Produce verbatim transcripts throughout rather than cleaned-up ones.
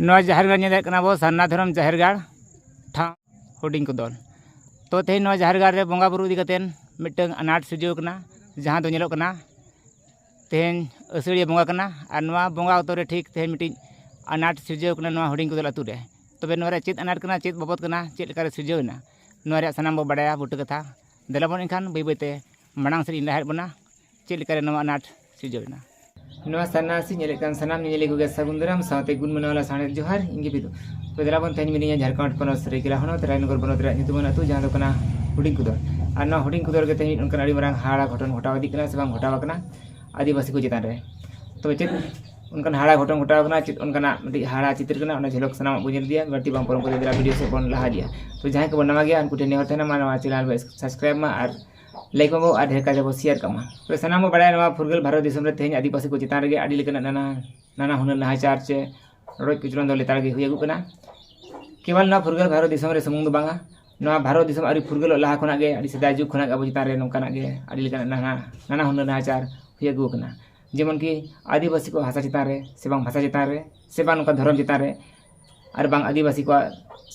ᱱᱚᱣᱟ ᱡᱟᱦᱮᱨ ᱜᱟᱲ ᱧᱮᱞᱮᱫ ᱠᱟᱱᱟ ᱵᱚ ᱥᱟᱨᱱᱟ ᱫᱷᱚᱨᱚᱢ ᱡᱟᱦᱮᱨ ᱜᱟᱲ ᱴᱷᱟᱶ ᱦᱩᱰᱤᱧ ᱠᱚᱫᱚᱞ᱾ ᱛᱚ ᱛᱮᱦᱮᱧ ᱱᱚᱣᱟ ᱡᱟᱦᱮᱨ ᱜᱟᱲ ᱨᱮ ᱵᱚᱸᱜᱟ ᱵᱩᱨᱩ ᱤᱫᱤ ᱠᱟᱛᱮᱫ ᱢᱤᱫᱴᱟᱝ ᱟᱱᱟᱴ ᱥᱤᱨᱡᱟᱹᱣ ᱠᱟᱱᱟ, ᱡᱟᱦᱟᱸ ᱫᱚ ᱧᱮᱞᱚᱜ ᱠᱟᱱᱟ ᱛᱮᱦᱮᱧ ᱟᱹᱥᱟᱹᱲᱤᱭᱟᱹ ᱵᱚᱸᱜᱟ ᱠᱟᱱᱟ᱾ ᱟᱨ ᱱᱚᱣᱟ ᱵᱚᱸᱜᱟ ᱚᱠᱛᱚ ᱨᱮ ᱴᱷᱤᱠ ᱛᱮᱦᱮᱧ ᱢᱤᱫᱴᱤᱡ ᱟᱱᱟᱴ ᱥᱤᱨᱡᱟᱹᱣ ᱠᱟᱱᱟ ᱱᱚᱣᱟ ᱦᱩᱰᱤᱧ ᱠᱚᱫᱚᱞ ᱟᱹᱛᱩ ᱨᱮ᱾ ᱛᱚᱵᱮ ᱱᱚᱣᱟ ᱨᱮᱭᱟᱜ ᱪᱮᱫ ᱟᱱᱟᱴ ᱠᱟᱱᱟ, ᱪᱮᱫ ᱵᱟᱵᱚᱫ ᱠᱟᱱᱟ, ᱪᱮᱫ ᱞᱮᱠᱟᱨᱮ ᱥᱤᱨᱡᱟᱹᱣ ᱮᱱᱟ, ᱱᱚᱣᱟ ᱨᱮᱭᱟᱜ ᱥᱟᱱᱟᱢ ᱵᱚ ᱵᱟᱲᱟᱭᱟ ᱵᱩᱴᱟᱹ ᱠᱟᱛᱷᱟ᱾ ᱫᱮᱞᱟ ᱵᱚᱱ ᱮᱱᱠᱷᱟᱱ ᱵᱟᱹᱭ ᱵᱟᱹᱭᱛᱮ ᱢᱟᱲᱟᱝ ᱥᱮᱫ ᱤᱧ ᱞᱟᱦᱟᱭᱮᱫ ᱵᱚᱱᱟ, ᱪᱮᱫ ᱞᱮᱠᱟᱨᱮ ᱱᱚᱣᱟ ᱟᱱᱟᱴ ᱥᱤᱨᱡᱟᱹᱣ ᱮᱱᱟ᱾ ᱱᱚᱣᱟ ᱥᱟᱨᱱᱟ ᱟᱹᱨᱥᱤ ᱧᱮᱞᱮᱫ ᱠᱟᱱ ᱥᱟᱱᱟᱢ ᱧᱮᱧᱮᱞᱤᱭᱟᱹ ᱠᱚᱜᱮ ᱥᱟᱹᱜᱩᱱ ᱫᱟᱨᱟᱢ ᱥᱟᱶᱛᱮ ᱜᱩᱱ ᱢᱟᱱᱟᱣ ᱞᱟ ᱥᱟᱶᱦᱮᱫ ᱡᱚᱦᱟᱨ, ᱤᱧ ᱜᱮ ᱵᱤᱫᱩ᱾ ᱛᱚ ᱫᱮᱞᱟ ᱵᱚᱱ ᱛᱮᱦᱮᱧ ᱢᱤᱱᱟᱹᱧᱟ ᱡᱷᱟᱲᱠᱷᱚᱸᱰ ᱯᱚᱱᱚᱛ ᱥᱟᱹᱨᱟᱹᱭᱠᱮᱞᱟ ᱦᱚᱱᱚᱛ ᱨᱟᱭᱱᱚᱜᱚᱨ ᱵᱚᱱᱚᱛ ᱨᱮᱭᱟᱜ ᱧᱩᱛᱩᱢᱟᱱ ᱟᱹᱛᱩ, ᱡᱟᱦᱟᱸ ᱫᱚ ᱠᱟᱱᱟ ᱦᱩᱰᱤᱧ ᱠᱩᱫᱚᱨ᱾ ᱟᱨ ᱱᱚᱣᱟ ᱦᱩᱰᱤᱧ ᱠᱩᱫᱚᱨ ᱨᱮᱜᱮ ᱛᱮᱦᱮᱧ ᱚᱱᱠᱟᱱ ᱟᱹᱰᱤ ᱢᱟᱨᱟᱝ ᱦᱟᱦᱟᱲᱟ ᱜᱷᱚᱴᱚᱱ ᱜᱷᱚᱴᱟᱣ ᱤᱫᱤᱜ ᱠᱟᱱᱟ ᱥᱮ ᱵᱟᱝ ᱜᱷᱚᱴᱟᱣ ᱟᱠᱟᱱᱟ ᱟᱹᱫᱤᱵᱟᱹᱥᱤ ᱠᱚ ᱪᱮᱛᱟᱱ ᱨᱮ᱾ ᱛᱚᱵᱮ ᱪᱮᱫ ᱚᱱᱠᱟᱱ ᱦᱟᱦᱟᱲᱟ ᱜᱷᱚᱴᱚᱱ ᱜᱷᱚᱴᱟᱣ ᱟᱠᱟᱱᱟ, ᱪᱮᱫ ᱚᱱᱠᱟᱱᱟᱜ ᱢᱤᱫᱴᱤᱡ ᱦᱟᱦᱟᱲᱟ ᱪᱤᱛᱟᱹᱨ ᱠᱟᱱᱟ, ᱚᱱᱟ ᱡᱷᱚᱞᱚᱠ ᱥᱟᱱᱟᱢᱟᱜ ᱵᱚᱱ ᱧᱮᱞ ᱤᱫᱤᱭᱟ᱾ ᱵᱟᱹᱲᱛᱤ ᱵᱟᱝ ᱯᱚᱞᱚᱢ ᱠᱟᱛᱮ ᱫᱮᱞᱟ ᱵᱷᱤᱰᱤᱭᱳ ᱥᱮᱫ ᱵᱚᱱ ᱞᱟᱦᱟ ᱤᱫᱤᱭᱟ᱾ ᱛᱚ ᱡᱟᱦᱟᱸᱭ ᱠᱚᱵᱚᱱ ᱱᱟᱣᱟ ᱜᱮᱭᱟ ᱩᱱᱠᱩ ᱴᱷᱮᱱ ᱱᱮᱦᱚᱨ ᱛᱟᱦᱮᱱᱟ, ᱢᱟ ᱱᱚᱣᱟ ᱪᱮᱱᱮᱞ ᱵᱚ ᱥᱟᱵᱥᱠᱨᱟᱭᱤᱵᱽ ᱢᱟ ᱟᱨ ᱞᱟᱭᱤᱠ ᱢᱟᱵᱚ ᱟᱨ ᱰᱷᱮᱨ ᱠᱟᱭ ᱛᱮᱵᱚ ᱥᱮᱭᱟᱨ ᱠᱟᱜ ᱢᱟ᱾ ᱛᱚᱵᱮ ᱥᱟᱱᱟᱢ ᱵᱚ ᱵᱟᱲᱟᱭᱟ ᱱᱚᱣᱟ ᱯᱷᱩᱨᱜᱟᱹᱞ ᱵᱷᱟᱨᱚᱛ ᱫᱤᱥᱚᱢ ᱨᱮ ᱛᱮᱦᱮᱧ ᱟᱹᱫᱤᱵᱟᱹᱥᱤ ᱠᱚ ᱪᱮᱛᱟᱱ ᱨᱮᱜᱮ ᱟᱹᱰᱤ ᱞᱮᱠᱟᱱᱟᱜ ᱱᱟᱱᱟ ᱱᱟᱱᱟ ᱦᱩᱱᱟᱹᱨ ᱱᱟᱦᱟᱪᱟᱨ ᱪᱮ ᱨᱚᱰᱚᱡ ᱠᱚᱪᱞᱚᱱ ᱫᱚ ᱞᱮᱛᱟᱲ ᱜᱮ ᱦᱩᱭ ᱟᱹᱜᱩᱜ ᱠᱟᱱᱟ᱾ ᱠᱮᱵᱚᱞ ᱱᱚᱣᱟ ᱯᱷᱩᱨᱜᱟᱹᱞ ᱵᱷᱟᱨᱚᱛ ᱫᱤᱥᱚᱢ ᱨᱮ ᱥᱩᱢᱩᱝ ᱫᱚ ᱵᱟᱝᱟ, ᱱᱚᱣᱟ ᱵᱷᱟᱨᱚᱛ ᱫᱤᱥᱚᱢ ᱟᱹᱣᱨᱤ ᱯᱷᱩᱨᱜᱟᱹᱞᱚᱜ ᱞᱟᱦᱟ ᱠᱷᱚᱱᱟᱜ ᱜᱮ ᱟᱹᱰᱤ ᱥᱮᱫᱟᱭ ᱡᱩᱜᱽ ᱠᱷᱚᱱᱟᱜ ᱜᱮ ᱟᱵᱚ ᱪᱮᱛᱟᱱ ᱨᱮ ᱱᱚᱝᱠᱟᱱᱟᱜ ᱜᱮ ᱟᱹᱰᱤ ᱞᱮᱠᱟᱱᱟᱜ ᱱᱟᱱᱟ ᱱᱟᱱᱟ ᱦᱩᱱᱟᱹᱨ ᱱᱟᱦᱟᱪᱟᱨ ᱦᱩᱭ ᱟᱹᱜᱩ ᱟᱠᱟᱱᱟ᱾ ᱡᱮᱢᱚᱱ ᱠᱤ ᱟᱹᱫᱤᱵᱟᱹᱥᱤ ᱠᱚ ᱦᱟᱥᱟ ᱪᱮᱛᱟᱱ ᱨᱮ ᱥᱮ ᱵᱟᱝ ᱵᱷᱟᱥᱟ ᱪᱮᱛᱟᱱ ᱨᱮ ᱥᱮ ᱵᱟᱝ ᱱᱚᱝᱠᱟ ᱫᱷᱚᱨᱚᱢ ᱪᱮᱛᱟᱱ ᱨᱮ ᱟᱨ ᱵᱟᱝ ᱟᱹᱫᱤᱵᱟᱹᱥᱤ ᱠᱚᱣᱟᱜ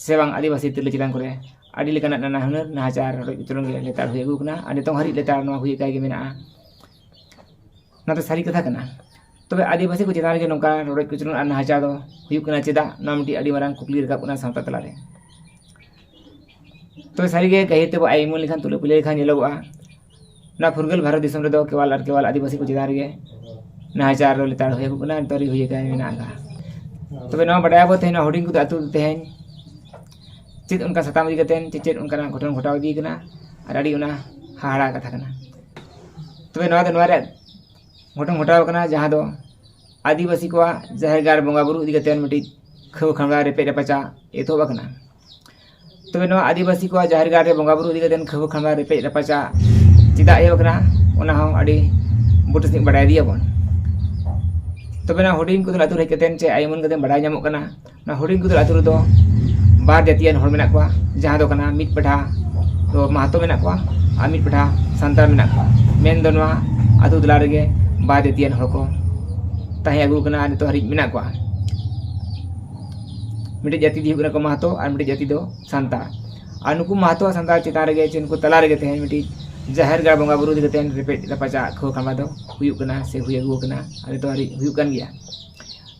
ᱥᱮ ᱵᱟᱝ ᱟᱹᱫᱤᱵᱟᱹᱥᱤ ᱛᱤᱨᱞᱟᱹ ᱪᱮᱛᱟᱱ ᱠᱚᱨᱮ ᱟᱹᱰᱤ ᱞᱮᱠᱟᱱᱟᱜ ᱱᱟᱱᱟ ᱦᱩᱱᱟᱹᱨ ᱱᱟᱦᱟᱪᱟᱨ ᱨᱚᱰᱚᱡ ᱠᱚᱪᱞᱚᱱ ᱜᱮ ᱞᱮᱛᱟᱲ ᱦᱩᱭ ᱟᱹᱜᱩ ᱟᱠᱟᱱᱟ ᱟᱨ ᱱᱤᱛᱚᱝ ᱦᱟᱹᱨᱤᱡ ᱞᱮᱛᱟᱲ ᱱᱚᱣᱟ ᱦᱩᱭ ᱟᱠᱟᱭ ᱜᱮ ᱢᱮᱱᱟᱜᱼᱟ᱾ ᱱᱚᱣᱟ ᱫᱚ ᱥᱟᱹᱨᱤ ᱠᱟᱛᱷᱟ ᱠᱟᱱᱟ᱾ ᱛᱚᱵᱮ ᱟᱹᱫᱤᱵᱟᱹᱥᱤ ᱠᱚ ᱪᱮᱛᱟᱱ ᱨᱮᱜᱮ ᱱᱚᱝᱠᱟ ᱨᱚᱰᱚᱡ ᱠᱚᱪᱞᱚᱱ ᱟᱨ ᱱᱟᱦᱟᱪᱟᱨ ᱫᱚ ᱦᱩᱭᱩᱜ ᱠᱟᱱᱟ ᱪᱮᱫᱟᱜ? ᱱᱚᱣᱟ ᱢᱤᱫᱴᱤᱡ ᱟᱹᱰᱤ ᱢᱟᱨᱟᱝ ᱠᱩᱠᱞᱤ ᱨᱟᱠᱟᱵ ᱠᱟᱱᱟ ᱥᱟᱶᱛᱟ ᱛᱟᱞᱟᱨᱮ᱾ ᱛᱚᱵᱮ ᱥᱟᱹᱨᱤᱜᱮ ᱜᱟᱹᱦᱤᱨ ᱛᱮᱵᱚ ᱟᱭ ᱩᱢᱟᱹᱱ ᱞᱮᱠᱷᱟᱱ, ᱛᱩᱞᱟᱹ ᱯᱩᱞᱟᱹ ᱞᱮᱠᱷᱟᱱ ᱧᱮᱞᱚᱜᱚᱜᱼᱟ, ᱱᱚᱣᱟ ᱯᱷᱩᱨᱜᱟᱹᱞ ᱵᱷᱟᱨᱚᱛ ᱫᱤᱥᱚᱢ ᱨᱮᱫᱚ ᱠᱮᱣᱟᱞ ᱟᱨ ᱠᱮᱣᱟᱞ ᱟᱹᱫᱤᱵᱟᱹᱥᱤ ᱠᱚ ᱪᱮᱛᱟᱱ ᱨᱮᱜᱮ ᱱᱟᱦᱟᱪᱟᱨ ᱫᱚ ᱞᱮᱛᱟᱲ ᱦᱩᱭ ᱟᱠᱚ ᱠᱟᱱᱟ, ᱱᱤᱛᱚᱜ ᱦᱩᱭ ᱟᱠᱟᱱ ᱢᱮᱱᱟᱜ ᱟᱠᱟᱫᱟ᱾ ᱛᱚᱵᱮ ᱱᱚᱣᱟ ᱵᱟᱰᱟᱭᱟᱵᱚ ᱛᱮᱦᱮᱧ ᱱᱚᱣᱟ ᱦᱩᱰᱤᱧ ᱠᱚᱫᱚ ᱟᱹᱛᱩ ᱫᱚ ᱛᱮᱦᱮᱧ ᱪᱮᱫ ᱚᱱᱠᱟ ᱥᱟᱛᱟᱢ ᱤᱫᱤ ᱠᱟᱛᱮ ᱪᱮᱫ ᱪᱮᱫ ᱚᱱᱠᱟᱱᱟᱜ ᱜᱷᱚᱴᱚᱱ ᱜᱷᱚᱴᱟᱣ ᱤᱫᱤ ᱠᱟᱱᱟ ᱟᱨ ᱟᱹᱰᱤ ᱚᱱᱟ ᱦᱟᱦᱟᱲᱟ ᱠᱟᱛᱷᱟ ᱠᱟᱱᱟ᱾ ᱛᱚᱵᱮ ᱱᱚᱣᱟ ᱫᱚ ᱱᱚᱣᱟ ᱨᱮᱭᱟᱜ ᱜᱷᱚᱴᱚᱱ ᱜᱷᱚᱴᱟᱣ ᱠᱟᱱᱟ ᱡᱟᱦᱟᱸ ᱫᱚ ᱟᱹᱫᱤᱵᱟᱹᱥᱤ ᱠᱚᱣᱟᱜ ᱡᱟᱦᱮᱨ ᱜᱟᱲ ᱵᱚᱸᱜᱟ ᱵᱩᱨᱩ ᱤᱫᱤ ᱠᱟᱛᱮ ᱢᱤᱫᱴᱤᱡ ᱠᱷᱟᱹᱣ ᱠᱷᱟᱢᱲᱟ ᱨᱮᱯᱮᱡ ᱨᱟᱯᱟᱪᱟᱜ ᱮᱛᱚᱦᱚᱵ ᱟᱠᱟᱱᱟ᱾ ᱛᱚᱵᱮ ᱱᱚᱣᱟ ᱟᱹᱫᱤᱵᱟᱹᱥᱤ ᱠᱚᱣᱟᱜ ᱡᱟᱦᱮᱨ ᱜᱟᱲ ᱨᱮ ᱵᱚᱸᱜᱟ ᱵᱩᱨᱩ ᱤᱫᱤ ᱠᱟᱛᱮ ᱠᱷᱟᱹᱣ ᱠᱷᱟᱢᱲᱟ ᱨᱮᱯᱮᱡ ᱨᱟᱯᱟᱪᱟᱜ ᱪᱮᱫᱟᱜ ᱮᱦᱚᱵ ᱟᱠᱟᱱᱟ, ᱚᱱᱟ ᱦᱚᱸ ᱟᱹᱰᱤ ᱵᱩᱴᱟᱹ ᱥᱟᱺᱦᱤᱡ ᱵᱟᱰᱟᱭ ᱤᱫᱤᱭᱟᱵᱚᱱ᱾ ᱛᱚᱵᱮ ᱱᱚᱣᱟ ᱦᱩᱰᱤᱧ ᱠᱚᱫᱚ ᱟᱹᱛᱩ ᱨᱮ ᱦᱮᱡ ᱠᱟᱛᱮ ᱪᱮ ᱟᱭ ᱩᱢᱟᱹᱱ ᱠᱟᱛᱮ ᱵᱟᱰᱟᱭ ᱧᱟᱢᱚᱜ ᱠᱟᱱᱟ, ᱚᱱᱟ ᱦᱩᱰᱤᱧ ᱠᱩᱫᱚᱞ ᱟᱹᱛᱩ ᱨᱮᱫᱚ ᱵᱟᱨ ᱡᱟᱹᱛᱤᱭᱟᱱ ᱦᱚᱲ ᱢᱮᱱᱟᱜ ᱠᱚᱣᱟ, ᱡᱟᱦᱟᱸ ᱫᱚ ᱠᱟᱱᱟ ᱢᱤᱫ ᱯᱟᱦᱴᱟ ᱫᱚ ᱢᱟᱦᱟᱛᱚ ᱢᱮᱱᱟᱜ ᱠᱚᱣᱟ ᱟᱨ ᱢᱤᱫ ᱯᱟᱦᱴᱟ ᱥᱟᱱᱛᱟᱲ ᱢᱮᱱᱟᱜ ᱠᱚᱣᱟ᱾ ᱢᱮᱱᱫᱚ ᱱᱚᱣᱟ ᱟᱹᱛᱩ ᱛᱟᱞᱟ ᱨᱮᱜᱮ ᱵᱟᱨ ᱡᱟᱹᱛᱤᱭᱟᱱ ᱦᱚᱲ ᱠᱚ ᱛᱟᱦᱮᱸ ᱟᱹᱜᱩ ᱟᱠᱟᱱᱟ ᱟᱨ ᱱᱤᱛᱚᱜ ᱦᱟᱹᱨᱤᱡ ᱢᱮᱱᱟᱜ ᱠᱚᱣᱟ᱾ ᱢᱤᱫᱴᱤᱡ ᱡᱟᱹᱛᱤ ᱫᱚ ᱦᱩᱭᱩᱜ ᱠᱟᱱᱟ ᱠᱚ ᱢᱟᱦᱟᱛᱚ ᱟᱨ ᱢᱤᱫᱴᱤᱡ ᱡᱟᱹᱛᱤ ᱫᱚ ᱥᱟᱱᱛᱟᱲ᱾ ᱟᱨ ᱱᱩᱠᱩ ᱢᱟᱦᱟᱛᱚ ᱟᱨ ᱥᱟᱱᱛᱟᱲ ᱪᱮᱛᱟᱱ ᱨᱮᱜᱮ ᱪᱮ ᱱᱩᱠᱩ ᱛᱟᱞᱟ ᱨᱮᱜᱮ ᱛᱮᱦᱮᱧ ᱢᱤᱫᱴᱤᱡ ᱡᱟᱦᱮᱨ ᱜᱟᱲ ᱵᱚᱸᱜᱟ ᱵᱩᱨᱩ ᱤᱫᱤ ᱠᱟᱛᱮ ᱨᱮᱯᱮᱡ ᱨᱟᱯᱟᱪᱟᱜ ᱠᱷᱟᱹᱣ ᱠᱷᱟᱢᱵᱟ ᱫᱚ ᱦᱩᱭᱩᱜ ᱠᱟᱱᱟ ᱥᱮ ᱦᱩᱭ ᱟᱹᱜᱩ ᱟᱠᱟᱱᱟ ᱟᱨ ᱱᱤᱛᱚᱜ ᱦᱟᱹᱨᱤᱡ ᱦᱩᱭᱩᱜ ᱠᱟᱱ ᱜᱮᱭᱟ᱾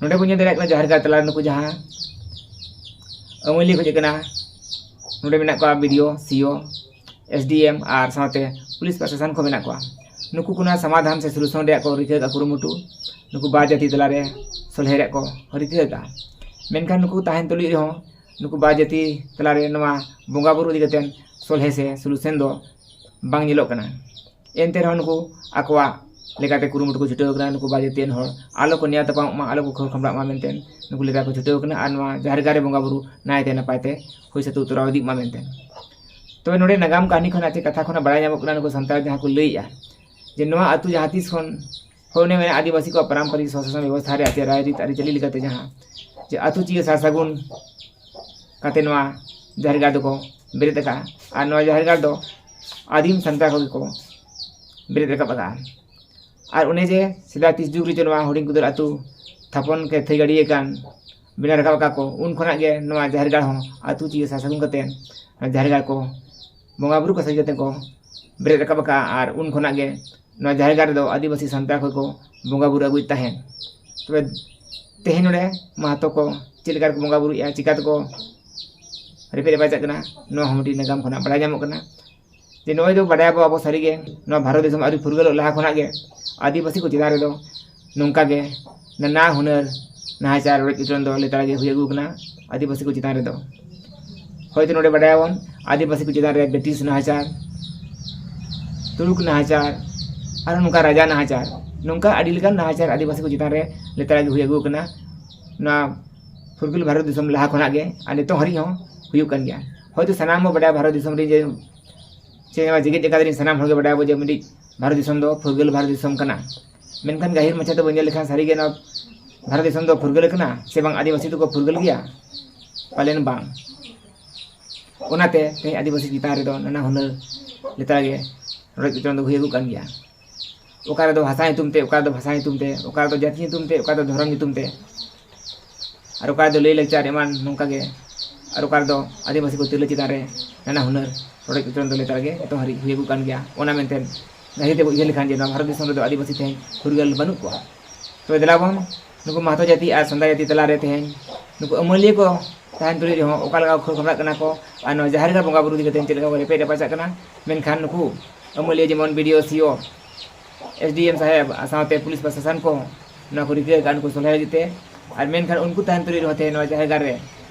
ᱱᱚᱰᱮ ᱵᱚᱱ ᱧᱮᱞ ᱫᱟᱲᱮᱭᱟᱜ ᱠᱟᱱᱟ ᱡᱟᱦᱮᱨ ᱜᱟᱲ ᱛᱟᱞᱟ ᱨᱮ ᱱᱩᱠᱩ ᱡᱟᱦᱟᱸ ᱟᱹᱢᱟᱹᱞᱤ ᱠᱚ ᱪᱮᱫ ᱠᱟᱱᱟ, ᱱᱚᱰᱮ ᱢᱮᱱᱟᱜ ᱠᱚᱣᱟ ᱵᱤ ᱰᱤ ᱳ, ᱥᱤ ᱳ, ᱮᱥ ᱰᱤ ᱮᱢ ᱟᱨ ᱥᱟᱶᱛᱮ ᱯᱩᱞᱤᱥ ᱯᱨᱚᱥᱟᱥᱚᱱ ᱠᱚ ᱢᱮᱱᱟᱜ ᱠᱚᱣᱟ᱾ ᱱᱩᱠᱩ ᱠᱚ ᱱᱚᱣᱟ ᱥᱚᱢᱟᱫᱷᱟᱱ ᱥᱮ ᱥᱚᱞᱩᱥᱚᱱ ᱨᱮᱭᱟᱜ ᱠᱚ ᱨᱤᱠᱟᱹ ᱟᱠᱟᱫ ᱠᱩᱨᱩᱢᱩᱴᱩ, ᱱᱩᱠᱩ ᱵᱟᱨ ᱡᱟᱹᱛᱤ ᱛᱟᱞᱟᱨᱮ ᱥᱚᱞᱦᱮ ᱨᱮᱭᱟᱜ ᱠᱚ ᱨᱤᱠᱟᱹ ᱟᱠᱟᱫᱼᱟ᱾ ᱢᱮᱱᱠᱷᱟᱱ ᱱᱩᱠᱩ ᱛᱟᱦᱮᱱ ᱛᱩᱞᱩᱡ ᱨᱮᱦᱚᱸ ᱱᱩᱠᱩ ᱵᱟᱨ ᱡᱟᱹᱛᱤ ᱛᱟᱞᱟᱨᱮ ᱱᱚᱣᱟ ᱵᱚᱸᱜᱟ ᱵᱩᱨᱩ ᱤᱫᱤ ᱠᱟᱛᱮ ᱥᱚᱞᱦᱮ ᱥᱮ ᱥᱚᱞᱩᱥᱚᱱ ᱫᱚ ᱵᱟᱝ ᱧᱮᱞᱚᱜ ᱠᱟᱱᱟ᱾ ᱮᱱᱛᱮ ᱨᱮᱦᱚᱸ ᱱᱩᱠᱩ ᱟᱠᱚᱣᱟᱜ ᱞᱮᱠᱟᱛᱮ ᱠᱩᱨᱩᱢᱩᱴᱩ ᱠᱚ ᱪᱷᱩᱴᱟᱹᱣ ᱠᱟᱱᱟ, ᱱᱩᱠᱩ ᱵᱟᱨ ᱡᱟᱹᱛᱤᱭᱟᱱ ᱦᱚᱲ ᱟᱞᱚ ᱠᱚ ᱱᱮᱭᱟᱣ ᱛᱟᱯᱟᱢᱚᱜ ᱢᱟ, ᱟᱞᱚ ᱠᱚ ᱠᱷᱟᱹᱣ ᱠᱷᱟᱢᱵᱲᱟᱜ ᱢᱟ ᱢᱮᱱᱛᱮ ᱱᱩᱠᱩ ᱞᱮᱠᱟ ᱠᱚ ᱪᱷᱩᱴᱟᱹᱣ ᱠᱟᱱᱟ ᱟᱨ ᱱᱚᱣᱟ ᱡᱟᱦᱮᱨ ᱜᱟᱲ ᱨᱮ ᱵᱚᱸᱜᱟ ᱵᱩᱨᱩ ᱱᱟᱭᱛᱮ ᱱᱟᱯᱟᱭ ᱛᱮ ᱦᱩᱭ ᱥᱟᱹᱛ ᱩᱛᱟᱹᱨᱟᱣ ᱤᱫᱤᱜ ᱢᱟ ᱢᱮᱱᱛᱮ᱾ ᱛᱚᱵᱮ ᱱᱚᱰᱮ ᱱᱟᱜᱟᱢ ᱠᱟᱹᱦᱱᱤ ᱠᱷᱚᱱᱟᱜ ᱪᱮ ᱠᱟᱛᱷᱟ ᱠᱷᱚᱱᱟᱜ ᱵᱟᱲᱟᱭ ᱧᱟᱢᱚᱜ ᱠᱟᱱᱟ, ᱱᱩᱠᱩ ᱥᱟᱱᱛᱟᱲ ᱡᱟᱦᱟᱸ ᱠᱚ ᱞᱟᱹᱭᱮᱜᱼᱟ ᱡᱮ ᱱᱚᱣᱟ ᱟᱹᱛᱩ ᱡᱟᱦᱟᱸ ᱛᱤᱥ ᱠᱷᱚᱱ ᱦᱳᱭ ᱚᱱᱮ ᱢᱮᱱᱟ ᱟᱹᱫᱤᱵᱟᱹᱥᱤ ᱠᱚᱣᱟᱜ ᱯᱟᱨᱟᱢᱯᱚᱨᱤᱠ ᱥᱚᱥᱟᱥᱚᱱ ᱵᱮᱵᱚᱥᱛᱷᱟ ᱨᱮᱭᱟᱜ ᱪᱮ ᱨᱟᱭᱨᱤᱛ ᱟᱹᱨᱤᱪᱟᱹᱞᱤ ᱞᱮᱠᱟᱛᱮ ᱡᱟᱦᱟᱸ ᱡᱮ ᱟᱹᱛᱩ ᱪᱤᱭᱟᱹ ᱥᱟᱨ ᱥᱟᱹᱜᱩᱱ ᱠᱟᱛᱮ ᱱᱚᱣᱟ ᱡᱟᱦᱮᱨ ᱜᱟᱲ ᱫᱚᱠᱚ ᱵᱮᱨᱮᱫ ᱟᱠᱟᱫᱼᱟ᱾ ᱟᱨ ᱱᱚᱣᱟ ᱡᱟᱦᱮᱨ ᱜᱟᱲ ᱫᱚ ᱟᱹᱫᱤᱢ ᱥᱟᱱᱛᱟᱲ ᱠᱚᱜᱮ ᱠᱚ ᱵᱮᱨᱮᱫ ᱨᱟᱠᱟᱵ ᱟᱠᱟᱫᱼᱟ᱾ ᱟᱨ ᱚᱱᱮ ᱡᱮ ᱥᱮᱫᱟᱭ ᱛᱤᱥ ᱡᱩᱜᱽ ᱨᱮ ᱡᱮ ᱱᱚᱣᱟ ᱦᱩᱰᱤᱧ ᱠᱩᱫᱟᱹᱨ ᱟᱹᱛᱩ ᱛᱷᱟᱯᱚᱱ ᱠᱮ ᱛᱷᱟᱹᱭ ᱜᱟᱹᱰᱤᱭᱟᱹ ᱠᱟᱱ ᱵᱮᱱᱟᱣ ᱨᱟᱠᱟᱵ ᱟᱠᱟᱫ ᱠᱚ, ᱩᱱ ᱠᱷᱚᱱᱟᱜ ᱜᱮ ᱱᱚᱣᱟ ᱡᱟᱦᱮᱨ ᱜᱟᱲ ᱦᱚᱸ ᱟᱹᱛᱩ ᱪᱤᱭᱟᱹ ᱥᱟᱨ ᱥᱟᱹᱜᱩᱱ ᱠᱟᱛᱮ ᱱᱚᱣᱟ ᱡᱟᱦᱮᱨ ᱜᱟᱲ ᱠᱚ ᱵᱚᱸᱜᱟ ᱵᱩᱨᱩ ᱠᱚ ᱥᱟᱹᱨᱤ ᱠᱟᱛᱮ ᱠᱚ ᱵᱮᱨᱮᱫ ᱨᱟᱠᱟᱵ ᱟᱠᱟᱫᱼᱟ᱾ ᱟᱨ ᱩᱱ ᱠᱷᱚᱱᱟᱜ ᱜᱮ ᱱᱚᱣᱟ ᱡᱟᱦᱮᱨ ᱜᱟᱲ ᱨᱮᱫᱚ ᱟᱹᱫᱤᱵᱟᱹᱥᱤ ᱥᱟᱱᱛᱟᱲ ᱠᱚ ᱠᱚ ᱵᱚᱸᱜᱟ ᱵᱩᱨᱩ ᱟᱹᱜᱩᱭᱮᱫ ᱛᱟᱦᱮᱸᱫ᱾ ᱛᱚᱵᱮ ᱛᱮᱦᱮᱧ ᱱᱚᱰᱮ ᱢᱟᱦᱟᱛᱚ ᱠᱚ ᱪᱮᱫ ᱞᱮᱠᱟ ᱨᱮᱠᱚ ᱵᱚᱸᱜᱟ ᱵᱩᱨᱩᱭᱮᱫᱼᱟ, ᱪᱤᱠᱟ ᱛᱮᱠᱚ ᱨᱮᱯᱮᱡ ᱨᱟᱯᱟᱪᱟᱜ ᱠᱟᱱᱟ, ᱱᱚᱣᱟ ᱦᱚᱸ ᱢᱤᱫᱴᱤᱡ ᱱᱟᱜᱟᱢ ᱠᱷᱚᱱᱟᱜ ᱵᱟᱲᱟᱭ ᱧᱟᱢᱚᱜ ᱠᱟᱱᱟ᱾ ᱡᱮ ᱱᱚᱜᱼᱚᱭ ᱫᱚ ᱵᱟᱰᱟᱭᱟᱵᱚ ᱟᱵᱚ ᱥᱟᱹᱨᱤᱜᱮ ᱱᱚᱣᱟ ᱵᱷᱟᱨᱚᱛ ᱫᱤᱥᱚᱢ ᱟᱹᱣᱨᱤ ᱯᱷᱩᱨᱜᱟᱹᱞᱚᱜ ᱞᱟᱦᱟ ᱠᱷᱚᱱᱟᱜ ᱜᱮ ᱟᱹᱫᱤᱵᱟᱹᱥᱤ ᱠᱚ ᱪᱮᱛᱟᱱ ᱨᱮᱫᱚ ᱱᱚᱝᱠᱟ ᱜᱮ ᱱᱟᱱᱟ ᱦᱩᱱᱟᱹᱨ ᱱᱟᱦᱟᱪᱟᱨ ᱨᱚᱰᱚᱡ ᱠᱚᱪᱞᱚᱱ ᱫᱚ ᱞᱮᱛᱟᱲ ᱜᱮ ᱦᱩᱭ ᱟᱹᱜᱩ ᱟᱠᱟᱱᱟ ᱟᱹᱫᱤᱵᱟᱹᱥᱤ ᱠᱚ ᱪᱮᱛᱟᱱ ᱨᱮᱫᱚ᱾ ᱦᱚᱭᱛᱳ ᱱᱚᱰᱮ ᱵᱟᱰᱟᱭᱟᱵᱚᱱ ᱟᱹᱫᱤᱵᱟᱹᱥᱤ ᱠᱚ ᱪᱮᱛᱟᱱ ᱨᱮ ᱵᱨᱤᱴᱤᱥ ᱱᱟᱦᱟᱪᱟᱨ, ᱛᱩᱲᱩᱠ ᱱᱟᱦᱟᱪᱟᱨ, ᱟᱨ ᱱᱚᱝᱠᱟ ᱨᱟᱡᱟ ᱱᱟᱦᱟᱪᱟᱨ, ᱱᱚᱝᱠᱟ ᱟᱹᱰᱤ ᱞᱮᱠᱟᱱ ᱱᱟᱦᱟᱪᱟᱨ ᱟᱹᱫᱤᱵᱟᱹᱥᱤ ᱠᱚ ᱪᱮᱛᱟᱱ ᱨᱮ ᱞᱮᱛᱟᱲ ᱜᱮ ᱦᱩᱭ ᱟᱹᱜᱩ ᱟᱠᱟᱱᱟ ᱱᱚᱣᱟ ᱯᱷᱩᱨᱜᱟᱹᱞ ᱵᱷᱟᱨᱚᱛ ᱫᱤᱥᱚᱢ ᱞᱟᱦᱟ ᱠᱷᱚᱱᱟᱜ ᱜᱮ ᱟᱨ ᱱᱤᱛᱚᱜ ᱦᱟᱹᱨᱤᱡ ᱦᱚᱸ ᱦᱩᱭᱩᱜ ᱠᱟᱱ ᱜᱮᱭᱟ᱾ ᱦᱚᱭᱛᱳ ᱥᱟᱱᱟᱢ ᱵᱚ ᱵᱟᱰᱟᱭᱟ ᱵᱷᱟᱨᱚᱛ ᱫᱤᱥᱚᱢ ᱨᱮ ᱡᱮ ᱪᱮ ᱱᱚᱣᱟ ᱡᱮᱜᱮᱛ ᱡᱟᱠᱟᱛ ᱨᱮᱱ ᱥᱟᱱᱟᱢ ᱦᱚᱲ ᱜᱮ ᱵᱟᱰᱟᱭᱟᱵᱚ ᱡᱮ ᱢᱤᱫᱴᱤᱡ ᱵᱷᱟᱨᱚᱛ ᱫᱤᱥᱚᱢ ᱫᱚ ᱯᱷᱩᱨᱜᱟᱹᱞ ᱵᱷᱟᱨᱚᱛ ᱫᱤᱥᱚᱢ ᱠᱟᱱᱟ᱾ ᱢᱮᱱᱠᱷᱟᱱ ᱜᱟᱹᱦᱤᱨ ᱢᱟᱪᱷᱟ ᱛᱮᱵᱚᱱ ᱧᱮᱞ ᱞᱮᱠᱷᱟᱱ ᱥᱟᱹᱨᱤᱜᱮ ᱱᱚᱣᱟ ᱵᱷᱟᱨᱚᱛ ᱫᱤᱥᱚᱢ ᱫᱚ ᱯᱷᱩᱨᱜᱟᱹᱞ ᱠᱟᱱᱟ ᱥᱮ ᱵᱟᱝ, ᱟᱹᱫᱤᱵᱟᱹᱥᱤ ᱫᱚᱠᱚ ᱯᱷᱩᱨᱜᱟᱹᱞ ᱜᱮᱭᱟ? ᱯᱟᱞᱮᱱ ᱵᱟᱝ᱾ ᱚᱱᱟᱛᱮ ᱛᱮᱦᱮᱧ ᱟᱹᱫᱤᱵᱟᱹᱥᱤ ᱪᱮᱛᱟᱱ ᱨᱮᱫᱚ ᱱᱟᱱᱟ ᱦᱩᱱᱟᱹᱨ ᱞᱮᱛᱟᱲ ᱜᱮ ᱨᱚᱰᱚᱡ ᱠᱚᱪᱞᱚᱱ ᱫᱚ ᱦᱩᱭ ᱟᱹᱜᱩᱜ ᱠᱟᱱ ᱜᱮᱭᱟ᱾ ᱚᱠᱟ ᱨᱮᱫᱚ ᱵᱷᱟᱥᱟ ᱧᱩᱛᱩᱢ ᱛᱮ, ᱚᱠᱟ ᱨᱮᱫᱚ ᱵᱷᱟᱥᱟ ᱧᱩᱛᱩᱢ ᱛᱮ, ᱚᱠᱟ ᱨᱮᱫᱚ ᱡᱟᱹᱛᱤ ᱧᱩᱛᱩᱢ ᱛᱮ, ᱚᱠᱟ ᱨᱮᱫᱚ ᱫᱷᱚᱨᱚᱢ ᱧᱩᱛᱩᱢ ᱛᱮ᱾ ᱟᱨ ᱚᱠᱟ ᱨᱮᱫᱚ ᱞᱟᱹᱭ ᱞᱟᱠᱪᱟᱨ ᱮᱢᱟᱱ ᱱᱚᱝᱠᱟ ᱜᱮ, ᱟᱨ ᱚᱠᱟ ᱨᱮᱫᱚ ᱟᱹᱫᱤᱵᱟᱹᱥᱤ ᱠᱚ ᱛᱤᱨᱞᱟᱹ ᱪᱮᱛᱟᱱ ᱨᱮ ᱱᱟᱱᱟ ᱦᱩᱱᱟᱹᱨ ᱨᱚᱰᱚᱡ ᱠᱚᱪᱞᱚᱱ ᱫᱚ ᱞᱮᱛᱟᱲ ᱜᱮ ᱱᱤᱛᱚᱝ ᱦᱟᱹᱨᱤᱡ ᱦᱩᱭᱩᱜᱚᱜ ᱠᱟᱱ ᱜᱮᱭᱟ᱾ ᱚᱱᱟ ᱢᱮᱱᱛᱮ ᱜᱟᱹᱦᱤᱨ ᱛᱮᱵᱚ ᱩᱭᱦᱟᱹᱨ ᱞᱮᱠᱷᱟᱱ ᱡᱮ ᱱᱚᱣᱟ ᱵᱷᱟᱨᱚᱛ ᱫᱤᱥᱚᱢ ᱨᱮᱫᱚ ᱟᱹᱫᱤᱵᱟᱹᱥᱤ ᱛᱮᱦᱮᱧ ᱯᱷᱩᱨᱜᱟᱹᱞ ᱵᱟᱹᱱᱩᱜ ᱠᱚᱣᱟ᱾ ᱛᱚᱵᱮ ᱫᱮᱞᱟ ᱵᱚᱱ ᱱᱩᱠᱩ ᱢᱟᱦᱟᱛᱚ ᱡᱟᱹᱛᱤ ᱟᱨ ᱥᱟᱱᱛᱟᱲ ᱡᱟᱹᱛᱤ ᱛᱟᱞᱟᱨᱮ ᱛᱮᱦᱮᱧ ᱱᱩᱠᱩ ᱟᱹᱢᱟᱹᱞᱤᱭᱟᱹ ᱠᱚ ᱛᱟᱦᱮᱱ ᱛᱩᱞᱩᱡ ᱨᱮᱦᱚᱸ ᱚᱠᱟ ᱞᱮᱠᱟ ᱠᱚ ᱠᱷᱟᱹᱲ ᱠᱷᱟᱢᱲᱟᱜ ᱠᱟᱱᱟ ᱠᱚ ᱟᱨ ᱱᱚᱣᱟ ᱡᱟᱦᱮᱨ ᱜᱟᱲ ᱵᱚᱸᱜᱟ ᱵᱩᱨᱩ ᱤᱫᱤ ᱠᱟᱛᱮ ᱪᱮᱫ ᱞᱮᱠᱟ ᱠᱚ ᱨᱮᱯᱮᱡ ᱨᱟᱯᱟᱪᱟᱜ ᱠᱟᱱᱟ᱾ ᱢᱮᱱᱠᱷᱟᱱ ᱱᱩᱠᱩ ᱟᱹᱢᱟᱹᱞᱤᱭᱟᱹ ᱡᱮᱢᱚᱱ ᱵᱤ ᱰᱤ ᱳ, ᱥᱤ ᱳ, ᱮᱥ ᱰᱤ ᱮᱢ ᱥᱟᱦᱮᱵᱽ ᱟᱨ ᱥᱟᱶᱛᱮ ᱯᱩᱞᱤᱥ ᱯᱨᱚᱥᱟᱥᱚᱱ ᱠᱚ ᱱᱚᱣᱟ ᱠᱚ ᱨᱤᱠᱟᱹ ᱟᱠᱟᱫ ᱱᱩᱠᱩ ᱥᱚᱞᱦᱮ ᱞᱟᱹᱜᱤᱫ ᱛᱮ᱾ ᱟᱨ ᱢᱮᱱᱠᱷᱟᱱ ᱩᱱᱠᱩ ᱛᱟᱦᱮᱱ ᱛᱩᱞᱩᱡ ᱨᱮᱦᱚᱸ ᱛᱮᱦᱮᱧ ᱱᱚᱣᱟ ᱡᱟᱦᱮᱨ ᱜᱟᱲ ᱨᱮ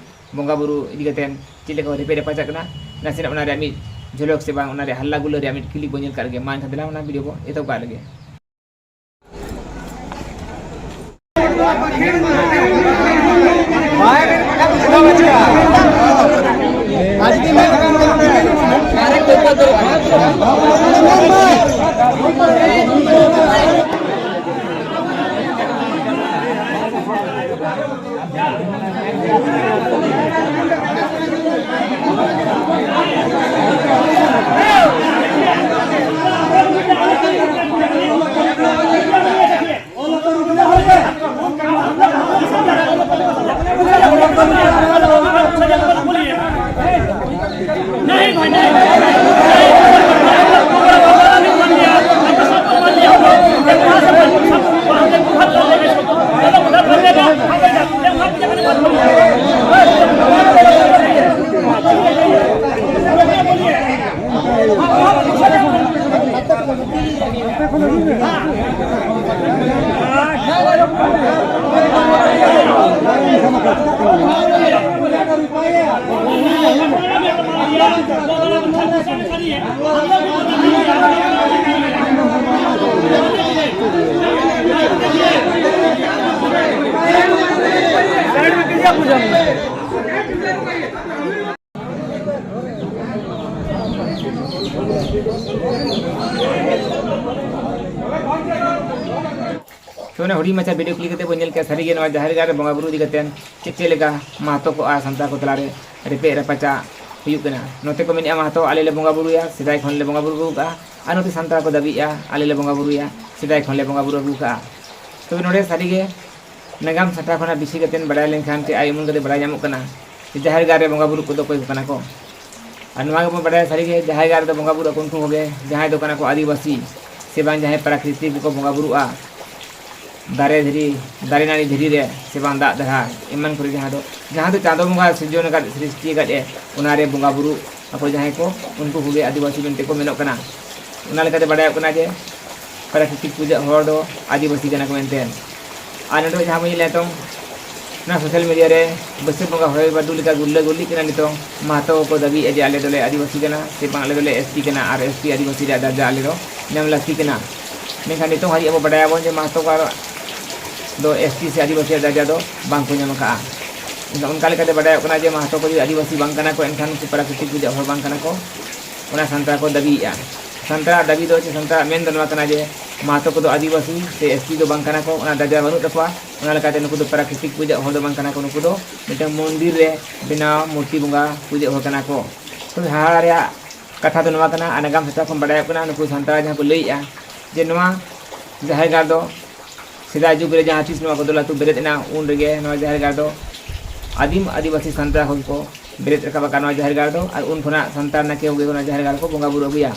ᱵᱚᱸᱜᱟ ᱵᱩᱨᱩ ᱤᱫᱤ ᱠᱟᱛᱮ ᱪᱮᱫ ᱞᱮᱠᱟ ᱠᱚ ᱨᱮᱯᱮᱡ ᱨᱟᱯᱟᱪᱟᱜ ᱠᱟᱱᱟ, ᱱᱟᱥᱮᱱᱟᱜ ᱚᱱᱟ ᱨᱮᱭᱟᱜ ᱢᱤᱫ ᱡᱷᱚᱞᱚᱠ ᱥᱮ ᱵᱟᱝ ᱚᱱᱟ ᱨᱮᱭᱟᱜ ᱦᱟᱞᱞᱟ ᱜᱩᱞᱞᱟᱹ ᱨᱮᱭᱟᱜ ᱢᱤᱫ clip ᱵᱚᱱ ᱧᱮᱞ ᱠᱟᱜ ᱞᱮᱜᱮ᱾ ᱢᱟ ᱮᱱᱠᱷᱟᱱ ᱫᱮᱞᱟ ᱚᱱᱟ video ᱵᱚ ᱮᱛᱚᱦᱚᱵ ᱠᱟᱜ ᱞᱮᱜᱮ᱾ ᱛᱚ, ᱚᱱᱟ ᱦᱩᱰᱤᱧ ᱢᱟᱪᱷᱟ video clip ᱠᱟᱛᱮ ᱵᱚᱱ ᱧᱮᱞ ᱠᱮᱫᱟ, ᱥᱟᱹᱨᱤᱜᱮ ᱱᱚᱣᱟ ᱡᱟᱦᱮᱨ ᱜᱟᱲ ᱨᱮ ᱵᱚᱸᱜᱟ ᱵᱩᱨᱩ ᱤᱫᱤ ᱠᱟᱛᱮ ᱪᱮᱫ, ᱪᱮᱫ ᱞᱮᱠᱟ ᱢᱟᱦᱟᱛᱚ ᱠᱚ ᱟᱨ ᱥᱟᱱᱛᱟᱲ ᱠᱚ ᱛᱟᱞᱟᱨᱮ ᱨᱮᱯᱮᱡ ᱨᱟᱯᱟᱪᱟᱜ ᱦᱩᱭᱩᱜ ᱠᱟᱱᱟ᱾ ᱱᱚᱛᱮ ᱠᱚ ᱢᱮᱱᱮᱫᱼᱟ, ᱢᱟᱦᱟᱛᱚ, ᱟᱞᱮ ᱞᱮ ᱵᱚᱸᱜᱟ ᱵᱩᱨᱩᱭᱟ, ᱥᱮᱫᱟᱭ ᱠᱷᱚᱱ ᱞᱮ ᱵᱚᱸᱜᱟ ᱵᱩᱨᱩ ᱟᱹᱜᱩ ᱠᱟᱜᱼᱟ, ᱟᱨ ᱱᱚᱛᱮ ᱥᱟᱱᱛᱟᱲ ᱠᱚ ᱫᱟᱹᱵᱤᱭᱮᱫᱼᱟ, ᱟᱞᱮ ᱞᱮ ᱵᱚᱸᱜᱟ ᱵᱩᱨᱩᱭᱟ, ᱥᱮᱫᱟᱭ ᱠᱷᱚᱱ ᱞᱮ ᱵᱚᱸᱜᱟ ᱵᱩᱨᱩ ᱟᱹᱜᱩ ᱠᱟᱜᱼᱟ᱾ ᱛᱚᱵᱮ ᱱᱚᱰᱮ ᱥᱟᱹᱨᱤᱜᱮ ᱱᱟᱜᱟᱢ ᱥᱟᱠᱷᱟ ᱠᱷᱚᱱᱟᱜ ᱵᱮᱥᱤ ᱠᱟᱛᱮ ᱵᱟᱲᱟᱭ ᱞᱮᱱᱠᱷᱟᱱ ᱪᱮ ᱟᱭ ᱩᱢᱟᱹᱱ ᱠᱟᱛᱮ ᱵᱟᱲᱟᱭ ᱧᱟᱢᱚᱜ ᱠᱟᱱᱟ ᱡᱮ ᱡᱟᱦᱮᱨ ᱜᱟᱲ ᱨᱮ ᱵᱚᱸᱜᱟ ᱵᱩᱨᱩ ᱠᱚᱫᱚ ᱚᱠᱚᱭ ᱠᱚ ᱠᱟᱱᱟ ᱠᱚ᱾ ᱟᱨ ᱱᱚᱣᱟ ᱜᱮᱵᱚᱱ ᱵᱟᱲᱟᱭᱟ ᱥᱟᱹᱨᱤᱜᱮ, ᱡᱟᱦᱮᱨ ᱜᱟᱲ ᱨᱮᱫᱚ ᱵᱚᱸᱜᱟ ᱵᱩᱨᱩ ᱟᱠᱚ ᱩᱱᱠᱩ ᱠᱚᱜᱮ ᱡᱟᱦᱟᱸᱭ ᱫᱚ ᱠᱟᱱᱟ ᱠᱚ ᱟᱹᱫᱤᱵᱟᱹᱥᱤ, ᱥᱮ ᱵᱟᱝ ᱡᱟᱦᱟᱸᱭ ᱯᱨᱟᱠᱨᱤᱛᱤᱠ ᱜᱮᱠᱚ ᱵᱚᱸᱜᱟ ᱵᱩᱨᱩᱜᱼᱟ, ᱫᱟᱨᱮ ᱫᱷᱤᱨᱤ, ᱫᱟᱨᱮ ᱱᱟᱹᱲᱤ ᱫᱷᱤᱨᱤ ᱨᱮ, ᱥᱮ ᱵᱟᱝ ᱫᱟᱜ ᱫᱷᱟᱨᱟ ᱮᱢᱟᱱ ᱠᱚᱨᱮ, ᱡᱟᱦᱟᱸ ᱫᱚ, ᱡᱟᱦᱟᱸ ᱫᱚ ᱪᱟᱸᱫᱳ ᱵᱚᱸᱜᱟ ᱥᱤᱨᱡᱚᱱ ᱟᱠᱟᱫ, ᱥᱨᱤᱥᱴᱤ ᱟᱠᱟᱫ ᱮ, ᱚᱱᱟᱨᱮ ᱵᱚᱸᱜᱟ ᱵᱩᱨᱩ ᱟᱠᱚ ᱡᱟᱦᱟᱸᱭ ᱠᱚ, ᱩᱱᱠᱩ ᱠᱚᱜᱮ ᱟᱹᱫᱤᱵᱟᱹᱥᱤ ᱢᱮᱱᱛᱮ ᱠᱚ ᱢᱮᱱᱚᱜ ᱠᱟᱱᱟ᱾ ᱚᱱᱟ ᱞᱮᱠᱟᱛᱮ ᱵᱟᱰᱟᱭᱚᱜ ᱠᱟᱱᱟ ᱡᱮ ᱯᱨᱟᱠᱨᱤᱛᱤᱠ ᱯᱩᱡᱟᱹ ᱦᱚᱲ ᱫᱚ ᱟᱹᱫᱤᱵᱟᱹᱥᱤ ᱠᱟᱱᱟ ᱠᱚ ᱢᱮᱱᱛᱮ᱾ ᱟᱨ ᱱᱤᱛᱚᱜ ᱡᱟᱦᱟᱸ ᱵᱚᱱ ᱧᱮᱞᱮᱫ ᱱᱤᱛᱚᱝ, ᱚᱱᱟ ᱥᱳᱥᱟᱞ ᱢᱤᱰᱤᱭᱟ ᱨᱮ ᱵᱟᱹᱭᱥᱟᱹᱠᱷ ᱵᱚᱸᱜᱟ ᱦᱚᱭ ᱵᱟᱹᱨᱰᱩ ᱞᱮᱠᱟ ᱜᱩᱨᱞᱟᱹ ᱜᱩᱨᱞᱤᱜ ᱠᱟᱱᱟ ᱱᱤᱛᱚᱝ᱾ ᱢᱟᱦᱟᱛᱚ ᱠᱚ ᱫᱟᱹᱵᱤᱭᱮᱫᱼᱟ ᱡᱮ ᱟᱞᱮ ᱫᱚᱞᱮ ᱟᱹᱫᱤᱵᱟᱹᱥᱤ ᱠᱟᱱᱟ, ᱥᱮ ᱵᱟᱝ ᱟᱞᱮ ᱫᱚᱞᱮ ᱮᱥ ᱴᱤ ᱠᱟᱱᱟ, ᱟᱨ ᱮᱥ ᱴᱤ ᱟᱹᱫᱤᱵᱟᱹᱥᱤ ᱨᱮᱭᱟᱜ ᱫᱟᱨᱡᱟ ᱟᱞᱮ ᱫᱚ ᱧᱟᱢ ᱞᱟᱹᱠᱛᱤ ᱠᱟᱱᱟ᱾ ᱢᱮᱱᱠᱷᱟᱱ ᱱᱤᱛᱚᱝ ᱦᱟᱹᱵᱤᱡ ᱟᱵᱚ ᱵᱟᱰᱟᱭᱟᱵᱚᱱ ᱡᱮ ᱢᱟᱦᱟᱛᱚ ᱠᱚ ᱫᱚ ᱮᱥ ᱴᱤ ᱥᱮ ᱟᱹᱫᱤᱵᱟᱹᱥᱤ ᱨᱮᱭᱟᱜ ᱫᱟᱨᱡᱟ ᱫᱚ ᱵᱟᱝ ᱠᱚ ᱧᱟᱢ ᱟᱠᱟᱫᱼᱟ᱾ ᱮᱱᱠᱷᱟᱱ ᱚᱱᱠᱟ ᱞᱮᱠᱟᱛᱮ ᱵᱟᱰᱟᱭᱚᱜ ᱠᱟᱱᱟ ᱡᱮ ᱢᱟᱦᱟᱛᱚ ᱠᱚ ᱡᱩᱫᱤ ᱟᱹᱫᱤᱵᱟᱹᱥᱤ ᱵᱟᱝ ᱠᱟᱱᱟ ᱠᱚ, ᱮᱱᱠᱷᱟᱱ ᱩᱱᱠᱩ ᱯᱨᱟᱠᱨᱤᱛᱤᱠ ᱯᱩᱡᱟᱹ ᱦᱚᱲ ᱵᱟᱝ ᱠᱟᱱᱟ ᱠᱚ, ᱚᱱᱟ ᱥᱟᱱᱛᱟᱲ ᱠᱚ ᱫᱟᱹᱵᱤᱭᱮᱫᱼᱟ᱾ ᱥᱟᱱᱛᱟᱲᱟᱜ ᱫᱟᱹᱵᱤ ᱫᱚ ᱪᱮ ᱥᱟᱱᱛᱟᱲᱟᱜ ᱢᱮᱱ ᱫᱚ ᱱᱚᱣᱟ ᱠᱟᱱᱟ ᱡᱮ ᱢᱟᱦᱟᱛᱚ ᱠᱚᱫᱚ ᱟᱹᱫᱤᱵᱟᱹᱥᱤ ᱥᱮ ᱮᱥ ᱴᱤ ᱫᱚ ᱵᱟᱝ ᱠᱟᱱᱟ ᱠᱚ, ᱚᱱᱟ ᱫᱟᱨᱡᱟ ᱵᱟᱹᱱᱩᱜ ᱛᱟᱠᱚᱣᱟ᱾ ᱚᱱᱟ ᱞᱮᱠᱟᱛᱮ ᱱᱩᱠᱩ ᱫᱚ ᱯᱨᱟᱠᱨᱤᱛᱤᱠ ᱯᱩᱡᱟᱹ ᱦᱚᱲ ᱫᱚ ᱵᱟᱝ ᱠᱟᱱᱟ ᱠᱚ, ᱱᱩᱠᱩ ᱫᱚ ᱢᱤᱫᱴᱟᱝ ᱢᱚᱱᱫᱤᱨ ᱨᱮ ᱵᱮᱱᱟᱣ ᱢᱩᱨᱛᱤ ᱵᱚᱸᱜᱟ ᱯᱩᱡᱟᱹ ᱦᱚᱲ ᱠᱟᱱᱟ ᱠᱚ᱾ ᱛᱚᱵᱮ ᱦᱟᱦᱟᱲᱟ ᱨᱮᱭᱟᱜ ᱠᱟᱛᱷᱟ ᱫᱚ ᱱᱚᱣᱟ ᱠᱟᱱᱟ, ᱟᱨ ᱱᱟᱜᱟᱢ ᱥᱟᱠᱷᱟ ᱠᱷᱚᱱ ᱵᱟᱰᱟᱭᱚᱜ ᱠᱟᱱᱟ, ᱱᱩᱠᱩ ᱥᱟᱱᱛᱟᱲ ᱡᱟᱦᱟᱸ ᱠᱚ ᱞᱟᱹᱭᱮᱫᱼᱟ ᱡᱮ ᱱᱚᱣᱟ ᱡᱟᱦᱮᱨ ᱜᱟᱲ ᱫᱚ ᱥᱮᱫᱟᱭ ᱡᱩᱜᱽ ᱨᱮ ᱡᱟᱦᱟᱸ ᱛᱤᱥ ᱱᱚᱣᱟ ᱠᱚᱫᱚᱞ ᱟᱹᱛᱩ ᱵᱮᱨᱮᱫ ᱮᱱᱟ, ᱩᱱ ᱨᱮᱜᱮ ᱱᱚᱣᱟ ᱡᱟᱦᱮᱨ ᱜᱟᱲ ᱫᱚ ᱟᱹᱫᱤᱢ ᱟᱹᱫᱤᱵᱟᱹᱥᱤ ᱥᱟᱱᱛᱟᱲ ᱦᱚᱲ ᱠᱚ ᱵᱮᱨᱮᱫ ᱨᱟᱠᱟᱵ ᱟᱠᱟᱫ ᱱᱚᱣᱟ ᱡᱟᱦᱮᱨ ᱜᱟᱲ ᱫᱚ, ᱟᱨ ᱩᱱ ᱠᱷᱚᱱᱟᱜ ᱥᱟᱱᱛᱟᱲ ᱱᱟᱭᱠᱮ ᱠᱚᱜᱮ ᱱᱚᱣᱟ ᱡᱟᱦᱮᱨ ᱜᱟᱲ ᱠᱚ ᱵᱚᱸᱜᱟ ᱵᱩᱨᱩ ᱟᱹᱜᱩᱭᱟ᱾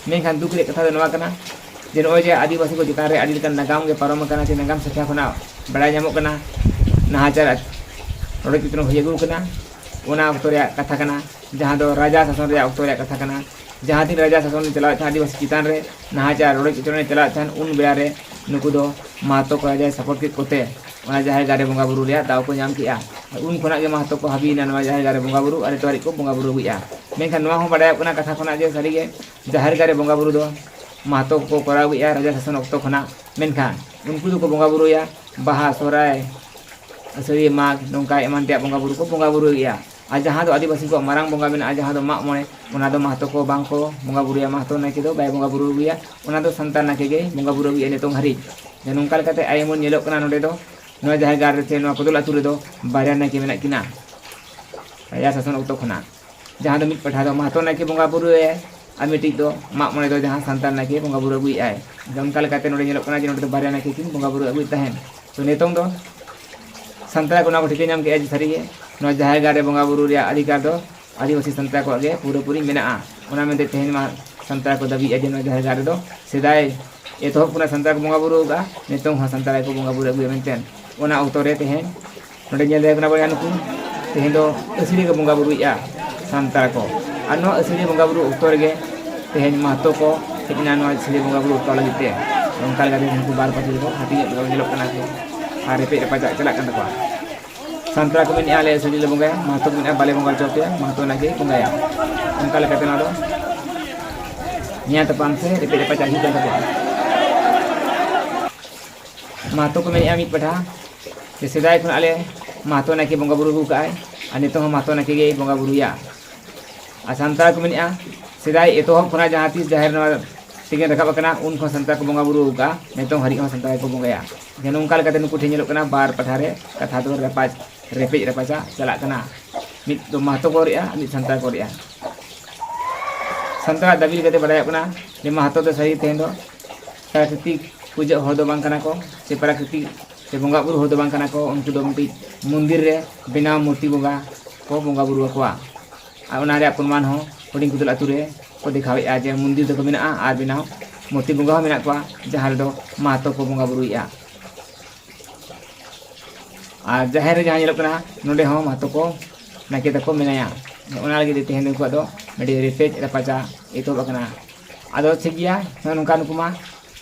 ᱢᱮᱱᱠᱷᱟᱱ ᱫᱩᱠ ᱨᱮᱭᱟᱜ ᱠᱟᱛᱷᱟ ᱫᱚ ᱱᱚᱣᱟ ᱠᱟᱱᱟ ᱡᱮ ᱱᱚᱜᱼᱚᱭ ᱡᱮ ᱟᱹᱫᱤᱵᱟᱹᱥᱤ ᱠᱚ ᱪᱮᱛᱟᱱ ᱨᱮ ᱟᱹᱰᱤ ᱞᱮᱠᱟᱱ ᱱᱟᱜᱟᱢ ᱜᱮ ᱯᱟᱨᱚᱢ ᱟᱠᱟᱱᱟ, ᱪᱮ ᱱᱟᱜᱟᱢ ᱥᱟᱠᱷᱟ ᱠᱷᱚᱱᱟᱜ ᱵᱟᱲᱟᱭ ᱧᱟᱢᱚᱜ ᱠᱟᱱᱟ, ᱱᱟᱦᱟᱪᱟᱨ ᱨᱚᱰᱚᱡ ᱠᱚᱪᱞᱚᱱ ᱦᱩᱭ ᱟᱹᱜᱩ ᱟᱠᱟᱱᱟ, ᱚᱱᱟ ᱚᱠᱛᱚ ᱨᱮᱭᱟᱜ ᱠᱟᱛᱷᱟ ᱠᱟᱱᱟ, ᱡᱟᱦᱟᱸ ᱫᱚ ᱨᱟᱡᱟ ᱥᱟᱥᱚᱱ ᱨᱮᱭᱟᱜ ᱚᱠᱛᱚ ᱨᱮᱭᱟᱜ ᱠᱟᱛᱷᱟ ᱠᱟᱱᱟ᱾ ᱡᱟᱦᱟᱸ ᱛᱤᱱ ᱨᱟᱡᱟ ᱥᱟᱥᱚᱱ ᱪᱟᱞᱟᱣᱮᱫ ᱛᱟᱦᱮᱸᱫ ᱟᱹᱫᱤᱵᱟᱹᱥᱤ ᱪᱮᱛᱟᱱ ᱨᱮ, ᱱᱟᱦᱟᱪᱟᱨ ᱨᱚᱰᱚᱡ ᱠᱚᱪᱞᱚᱱᱮ ᱪᱟᱞᱟᱣᱮᱫ ᱛᱟᱦᱮᱸᱫ, ᱩᱱ ᱵᱮᱲᱟ ᱨᱮ ᱱᱩᱠᱩ ᱫᱚ ᱢᱟᱦᱟᱛᱚ ᱠᱚ ᱨᱟᱡᱟᱭ ᱥᱟᱯᱳᱨᱴ ᱠᱮᱫ ᱠᱚᱛᱮ ᱚᱱᱟ ᱡᱟᱦᱮᱨ ᱜᱟᱲ ᱨᱮ ᱵᱚᱸᱜᱟ ᱵᱩᱨᱩ ᱨᱮᱭᱟᱜ ᱫᱟᱣ ᱠᱚ ᱧᱟᱢ ᱠᱮᱜᱼᱟ᱾ ᱟᱨ ᱩᱱ ᱠᱷᱚᱱᱟᱜ ᱜᱮ ᱢᱟᱦᱟᱛᱚ ᱠᱚ ᱦᱟᱹᱵᱤᱭᱮᱱᱟ ᱱᱚᱣᱟ ᱡᱟᱦᱮᱨ ᱜᱟᱲ ᱨᱮ ᱵᱚᱸᱜᱟ ᱵᱩᱨᱩ, ᱟᱨ ᱱᱤᱛᱚᱜ ᱦᱟᱹᱨᱤᱡ ᱠᱚ ᱵᱚᱸᱜᱟ ᱵᱩᱨᱩ ᱟᱹᱜᱩᱭᱮᱫᱼᱟ᱾ ᱢᱮᱱᱠᱷᱟᱱ ᱱᱚᱣᱟ ᱦᱚᱸ ᱵᱟᱰᱟᱭᱚᱜ ᱠᱟᱱᱟ ᱠᱟᱛᱷᱟ ᱠᱷᱚᱱᱟᱜ ᱡᱮ ᱥᱟᱹᱨᱤᱜᱮ ᱡᱟᱦᱮᱨ ᱜᱟᱲ ᱨᱮ ᱵᱚᱸᱜᱟ ᱵᱩᱨᱩ ᱫᱚ ᱢᱟᱦᱟᱛᱚ ᱠᱚᱠᱚ ᱠᱚᱨᱟᱣ ᱟᱹᱜᱩᱭᱮᱫᱼᱟ ᱨᱟᱡᱟ ᱥᱟᱥᱚᱱ ᱚᱠᱛᱚ ᱠᱷᱚᱱᱟᱜ᱾ ᱢᱮᱱᱠᱷᱟᱱ ᱩᱱᱠᱩ ᱫᱚᱠᱚ ᱵᱚᱸᱜᱟ ᱵᱩᱨᱩᱭᱟ ᱵᱟᱦᱟ, ᱥᱚᱦᱨᱟᱭ, ᱟᱹᱥᱟᱹᱲᱤᱭᱟᱹ, ᱢᱟᱜᱽ, ᱱᱚᱝᱠᱟ ᱮᱢᱟᱱ ᱛᱮᱭᱟᱜ ᱵᱚᱸᱜᱟ ᱵᱩᱨᱩ ᱠᱚ ᱵᱚᱸᱜᱟ ᱵᱩᱨᱩᱭᱮᱫᱼᱟ᱾ ᱟᱨ ᱡᱟᱦᱟᱸ ᱫᱚ ᱟᱹᱫᱤᱵᱟᱹᱥᱤ ᱠᱚᱣᱟᱜ ᱢᱟᱨᱟᱝ ᱵᱚᱸᱜᱟ ᱢᱮᱱᱟᱜᱼᱟ, ᱡᱟᱦᱟᱸ ᱫᱚ ᱢᱟᱜ ᱢᱚᱬᱮ, ᱚᱱᱟ ᱫᱚ ᱢᱟᱦᱟᱛᱚ ᱠᱚ ᱵᱟᱝ ᱠᱚ ᱵᱚᱸᱜᱟ ᱵᱩᱨᱩᱭᱟ, ᱢᱟᱦᱟᱛᱚ ᱱᱟᱭᱠᱮ ᱫᱚ ᱵᱟᱭ ᱵᱚᱸᱜᱟ ᱵᱩᱨᱩ ᱟᱹᱜᱩᱭᱟ, ᱚᱱᱟ ᱫᱚ ᱥᱟᱱᱛᱟᱲ ᱱᱟᱭᱠᱮ ᱜᱮᱭ ᱵᱚᱸᱜᱟ ᱵᱩᱨᱩ ᱟᱹᱜᱩᱭᱟ ᱱᱤᱛᱚᱝ ᱦᱟᱹᱨᱤᱡ᱾ ᱡᱮ ᱱᱚᱝᱠᱟ ᱞᱮᱠᱟᱛᱮ ᱟᱭ ᱩᱢᱟᱹᱱ ᱧᱮᱞᱚᱜ ᱠᱟᱱᱟ ᱱᱚᱰᱮ ᱫᱚ, ᱱᱚᱣᱟ ᱡᱟᱦᱮᱨ ᱜᱟᱲ ᱨᱮ ᱪᱮ ᱱᱚᱣᱟ ᱠᱚᱫᱚᱞ ᱟᱹᱛᱩ ᱨᱮᱫᱚ ᱵᱟᱨᱭᱟ ᱱᱟᱭᱠᱮ ᱢᱮᱱᱟᱜ ᱠᱤᱱᱟ ᱨᱟᱡᱟ ᱥᱟᱥᱚᱱ ᱚᱠᱛᱚ ᱠᱷᱚᱱᱟᱜ, ᱡᱟᱦᱟᱸ ᱫᱚ ᱢᱤᱫ ᱯᱟᱦᱴᱟ ᱫᱚ ᱢᱟᱦᱟᱛᱚ ᱱᱟᱭᱠᱮ ᱵᱚᱸᱜᱟ ᱵᱩᱨᱩᱭᱟᱭ, ᱟᱨ ᱢᱤᱫᱴᱤᱡ ᱫᱚ ᱢᱟᱜ ᱢᱚᱬᱮ ᱫᱚ ᱡᱟᱦᱟᱸ ᱥᱟᱱᱛᱟᱲ ᱱᱟᱭᱠᱮ ᱵᱚᱸᱜᱟ ᱵᱩᱨᱩ ᱟᱹᱜᱩᱭᱮᱫᱼᱟᱭ᱾ ᱟᱫᱚ ᱚᱱᱠᱟ ᱞᱮᱠᱟᱛᱮ ᱱᱚᱰᱮ ᱧᱮᱞᱚᱜ ᱠᱟᱱᱟ ᱡᱮ ᱱᱚᱰᱮ ᱫᱚ ᱵᱟᱨᱭᱟ ᱱᱟᱭᱠᱮ ᱠᱤᱱ ᱵᱚᱸᱜᱟ ᱵᱩᱨᱩ ᱟᱹᱜᱩᱭᱮᱫ ᱛᱟᱦᱮᱸᱫ᱾ ᱛᱚ ᱱᱤᱛᱚᱝ ᱫᱚ ᱥᱟᱱᱛᱟᱲ ᱠᱚ ᱱᱚᱣᱟ ᱠᱚ ᱴᱷᱤᱠᱟᱹ ᱧᱟᱢ ᱠᱮᱫᱼᱟ ᱡᱮ ᱥᱟᱹᱨᱤᱜᱮ ᱱᱚᱣᱟ ᱡᱟᱦᱮᱨ ᱜᱟᱲ ᱨᱮ ᱵᱚᱸᱜᱟ ᱵᱩᱨᱩ ᱨᱮᱭᱟᱜ ᱚᱫᱷᱤᱠᱟᱨ ᱫᱚ ᱟᱹᱫᱤᱵᱟᱹᱥᱤ ᱥᱟᱱᱛᱟᱲ ᱠᱚᱣᱟᱜ ᱜᱮ ᱯᱩᱨᱟᱹᱯᱩᱨᱤ ᱢᱮᱱᱟᱜᱼᱟ᱾ ᱚᱱᱟ ᱢᱮᱱᱛᱮ ᱛᱮᱦᱮᱧ ᱢᱟ ᱥᱟᱱᱛᱟᱲ ᱠᱚ ᱫᱟᱹᱵᱤᱭᱮᱫᱼᱟ ᱡᱮ ᱱᱚᱣᱟ ᱡᱟᱦᱮᱨ ᱜᱟᱲ ᱨᱮᱫᱚ ᱥᱮᱫᱟᱭ ᱮᱛᱚᱦᱚᱵ ᱠᱷᱚᱱᱟᱜ ᱥᱟᱱᱛᱟᱲ ᱠᱚ ᱵᱚᱸᱜᱟ ᱵᱩᱨᱩ ᱟᱠᱟᱫᱼᱟ, ᱱᱤᱛᱚᱝ ᱦᱚᱸ ᱥᱟᱱᱛᱟᱲ ᱜᱮᱠᱚ ᱵᱚᱸᱜᱟ ᱵᱩᱨᱩ ᱟᱹᱜᱩᱭᱟ ᱢᱮᱱᱛᱮ᱾ ᱚᱱᱟ ᱚᱠᱛᱚ ᱨᱮ ᱛᱮᱦᱮᱧ ᱱᱚᱰᱮ ᱧᱮᱞ ᱫᱟᱲᱮᱭᱟᱜ ᱠᱟᱱᱟ ᱵᱚᱭᱦᱟ, ᱱᱩᱠᱩ ᱛᱮᱦᱮᱧ ᱫᱚ ᱟᱹᱥᱟᱹᱲᱤᱭᱟᱹ ᱠᱚ ᱵᱚᱸᱜᱟ ᱵᱩᱨᱩᱭᱮᱫᱼᱟ ᱥᱟᱱᱛᱟᱲ ᱠᱚ᱾ ᱟᱨ ᱱᱚᱣᱟ ᱟᱹᱥᱟᱹᱲᱤᱭᱟᱹ ᱵᱚᱸᱜᱟ ᱵᱩᱨᱩ ᱚᱠᱛᱚ ᱨᱮᱜᱮ ᱛᱮᱦᱮᱧ ᱢᱟᱦᱛᱚ ᱠᱚ ᱦᱮᱡ ᱮᱱᱟ ᱱᱚᱣᱟ ᱟᱹᱥᱟᱹᱲᱤᱭᱟᱹ ᱵᱚᱸᱜᱟ ᱵᱩᱨᱩ ᱚᱠᱛᱚ ᱞᱟᱹᱜᱤᱫ ᱛᱮ᱾ ᱚᱱᱠᱟ ᱞᱮᱠᱟᱛᱮ ᱱᱩᱠᱩ ᱵᱟᱨ ᱯᱟᱹᱴᱤ ᱨᱮᱠᱚ ᱦᱟᱹᱴᱤᱧᱚᱜ ᱞᱮᱠᱟ ᱧᱮᱞᱚᱜ ᱠᱟᱱᱟ ᱠᱚ ᱟᱨ ᱨᱮᱯᱮᱡ ᱨᱟᱯᱟᱪᱟᱜ ᱪᱟᱞᱟᱜ ᱠᱟᱱ ᱛᱟᱠᱚᱣᱟ᱾ ᱥᱟᱱᱛᱟᱲ ᱠᱚ ᱢᱮᱱᱮᱫᱼᱟ ᱟᱞᱮ ᱟᱹᱥᱟᱹᱲᱤᱭᱟᱹ ᱞᱮ ᱵᱚᱸᱜᱟᱭᱟ, ᱢᱟᱦᱛᱚ ᱠᱚ ᱢᱮᱱᱮᱫᱼᱟ ᱵᱟᱞᱮ ᱵᱚᱸᱜᱟ ᱦᱚᱪᱚ ᱟᱯᱮᱭᱟ, ᱢᱟᱦᱛᱚ ᱱᱟᱭᱠᱮ ᱵᱚᱸᱜᱟᱭᱟ᱾ ᱚᱱᱠᱟ ᱞᱮᱠᱟᱛᱮ ᱱᱚᱣᱟ ᱫᱚ ᱱᱮᱭᱟᱣ ᱛᱟᱯᱟᱢ ᱥᱮ ᱨᱮᱯᱮᱡ ᱨᱟᱯᱟᱪᱟᱜ ᱦᱩᱭᱩᱜ ᱠᱟᱱ ᱛᱟᱠᱚᱣᱟ᱾ ᱢᱟᱦᱛᱚ ᱠᱚ ᱢᱮᱱᱮᱫᱼᱟ ᱢᱤᱫ ᱯᱟᱦᱴᱟ ᱡᱮ ᱥᱮᱫᱟᱭ ᱠᱷᱚᱱ ᱟᱞᱮ ᱢᱟᱦᱛᱚ ᱱᱟᱭᱠᱮ ᱵᱚᱸᱜᱟ ᱵᱩᱨᱩ ᱟᱹᱜᱩ ᱠᱟᱜᱼᱟᱭ ᱟᱨ ᱱᱤᱛᱚᱜ ᱦᱚᱸ ᱢᱟᱦᱛᱚ ᱱᱟᱭᱠᱮ ᱜᱮᱭ ᱵᱚᱸᱜᱟ ᱵᱩᱨᱩᱭᱟ᱾ ᱟᱨ ᱥᱟᱱᱛᱟᱲ ᱠᱚ ᱢᱮᱱᱮᱫᱼᱟ ᱥᱮᱫᱟᱭ ᱮᱛᱚᱦᱚᱵ ᱠᱷᱚᱱᱟᱜ ᱡᱟᱦᱟᱸ ᱛᱤᱥ ᱡᱟᱦᱮᱨ ᱱᱚᱣᱟ ᱛᱮᱜᱮ ᱨᱟᱠᱟᱵ ᱟᱠᱟᱱᱟ, ᱩᱱ ᱠᱷᱚᱱ ᱥᱟᱱᱛᱟᱲ ᱠᱚ ᱵᱚᱸᱜᱟ ᱵᱩᱨᱩ ᱟᱠᱟᱫᱼᱟ, ᱱᱤᱛᱚᱝ ᱦᱟᱹᱨᱤᱡ ᱦᱚᱸ ᱥᱟᱱᱛᱟᱲ ᱜᱮᱠᱚ ᱵᱚᱸᱜᱟᱭᱟ᱾ ᱡᱮ ᱱᱚᱝᱠᱟ ᱞᱮᱠᱟᱛᱮ ᱱᱩᱠᱩ ᱴᱷᱮᱱ ᱧᱮᱞᱚᱜ ᱠᱟᱱᱟ ᱵᱟᱨ ᱯᱟᱦᱴᱟ ᱨᱮ ᱠᱟᱛᱷᱟ ᱫᱚ ᱨᱟᱯᱟᱪ ᱨᱮᱯᱮᱡ ᱨᱟᱯᱟᱪᱟ ᱪᱟᱞᱟᱜ ᱠᱟᱱᱟ᱾ ᱢᱤᱫ ᱫᱚ ᱢᱟᱦᱛᱚ ᱠᱚ ᱨᱮᱜᱼᱟ, ᱢᱤᱫ ᱥᱟᱱᱛᱟᱲ ᱠᱚ ᱨᱮᱜᱼᱟ᱾ ᱥᱟᱱᱛᱟᱲᱟᱜ ᱫᱟᱹᱵᱤ ᱞᱮᱠᱟᱛᱮ ᱵᱟᱰᱟᱭᱚᱜ ᱠᱟᱱᱟ ᱡᱮ ᱢᱟᱦᱛᱚ ᱫᱚ ᱥᱟᱹᱨᱤ ᱛᱮᱦᱮᱧ ᱫᱚ ᱯᱨᱟᱠᱨᱤᱛᱤᱠ ᱯᱩᱡᱟᱹ ᱦᱚᱲ ᱫᱚ ᱵᱟᱝ ᱠᱟᱱᱟ ᱠᱚ, ᱥᱮ ᱯᱨᱟᱠᱨᱤᱛᱤᱠ ᱥᱮ ᱵᱚᱸᱜᱟ ᱵᱩᱨᱩ ᱦᱚᱲ ᱫᱚ ᱵᱟᱝ ᱠᱟᱱᱟ ᱠᱚ᱾ ᱩᱱᱠᱩ ᱫᱚ ᱢᱤᱫᱴᱤᱡ ᱢᱚᱱᱫᱤᱨ ᱨᱮ ᱵᱮᱱᱟᱣ ᱢᱩᱨᱛᱤ ᱵᱚᱸᱜᱟ ᱠᱚ ᱵᱚᱸᱜᱟ ᱵᱩᱨᱩ ᱟᱠᱚᱣᱟ᱾ ᱟᱨ ᱚᱱᱟ ᱨᱮᱭᱟᱜ ᱯᱨᱚᱢᱟᱱ ᱦᱚᱸ ᱦᱩᱰᱤᱧ ᱠᱩᱫᱩᱞ ᱟᱹᱛᱩ ᱨᱮ ᱠᱚ ᱫᱮᱠᱷᱟᱣᱮᱫᱼᱟ ᱡᱮ ᱢᱚᱱᱫᱤᱨ ᱫᱚᱠᱚ ᱢᱮᱱᱟᱜᱼᱟ ᱟᱨ ᱵᱮᱱᱟᱣ ᱢᱩᱨᱛᱤ ᱵᱚᱸᱜᱟ ᱦᱚᱸ ᱢᱮᱱᱟᱜ ᱠᱚᱣᱟ, ᱡᱟᱦᱟᱸ ᱨᱮᱫᱚ ᱢᱟᱦᱛᱚ ᱠᱚ ᱵᱚᱸᱜᱟ ᱵᱩᱨᱩᱭᱮᱫᱼᱟ᱾ ᱟᱨ ᱡᱟᱦᱮᱨ ᱨᱮ ᱡᱟᱦᱟᱸ ᱧᱮᱞᱚᱜ ᱠᱟᱱᱟ, ᱱᱚᱰᱮ ᱦᱚᱸ ᱢᱟᱦᱛᱚ ᱠᱚ ᱱᱟᱭᱠᱮ ᱛᱟᱠᱚ ᱢᱮᱱᱟᱭᱟ᱾ ᱚᱱᱟ ᱞᱟᱹᱜᱤᱫ ᱛᱮ ᱛᱮᱦᱮᱧ ᱫᱚ ᱩᱱᱠᱩᱣᱟᱜ ᱫᱚ ᱢᱤᱫᱴᱤᱡ ᱨᱮᱯᱮᱡ ᱨᱟᱯᱟᱪᱟ ᱮᱛᱚᱦᱚᱵ ᱟᱠᱟᱱᱟ᱾ ᱟᱫᱚ ᱴᱷᱤᱠ ᱜᱮᱭᱟ, ᱱᱚᱜᱼᱚ ᱱᱚᱝᱠᱟ ᱱᱩᱠᱩ ᱢᱟ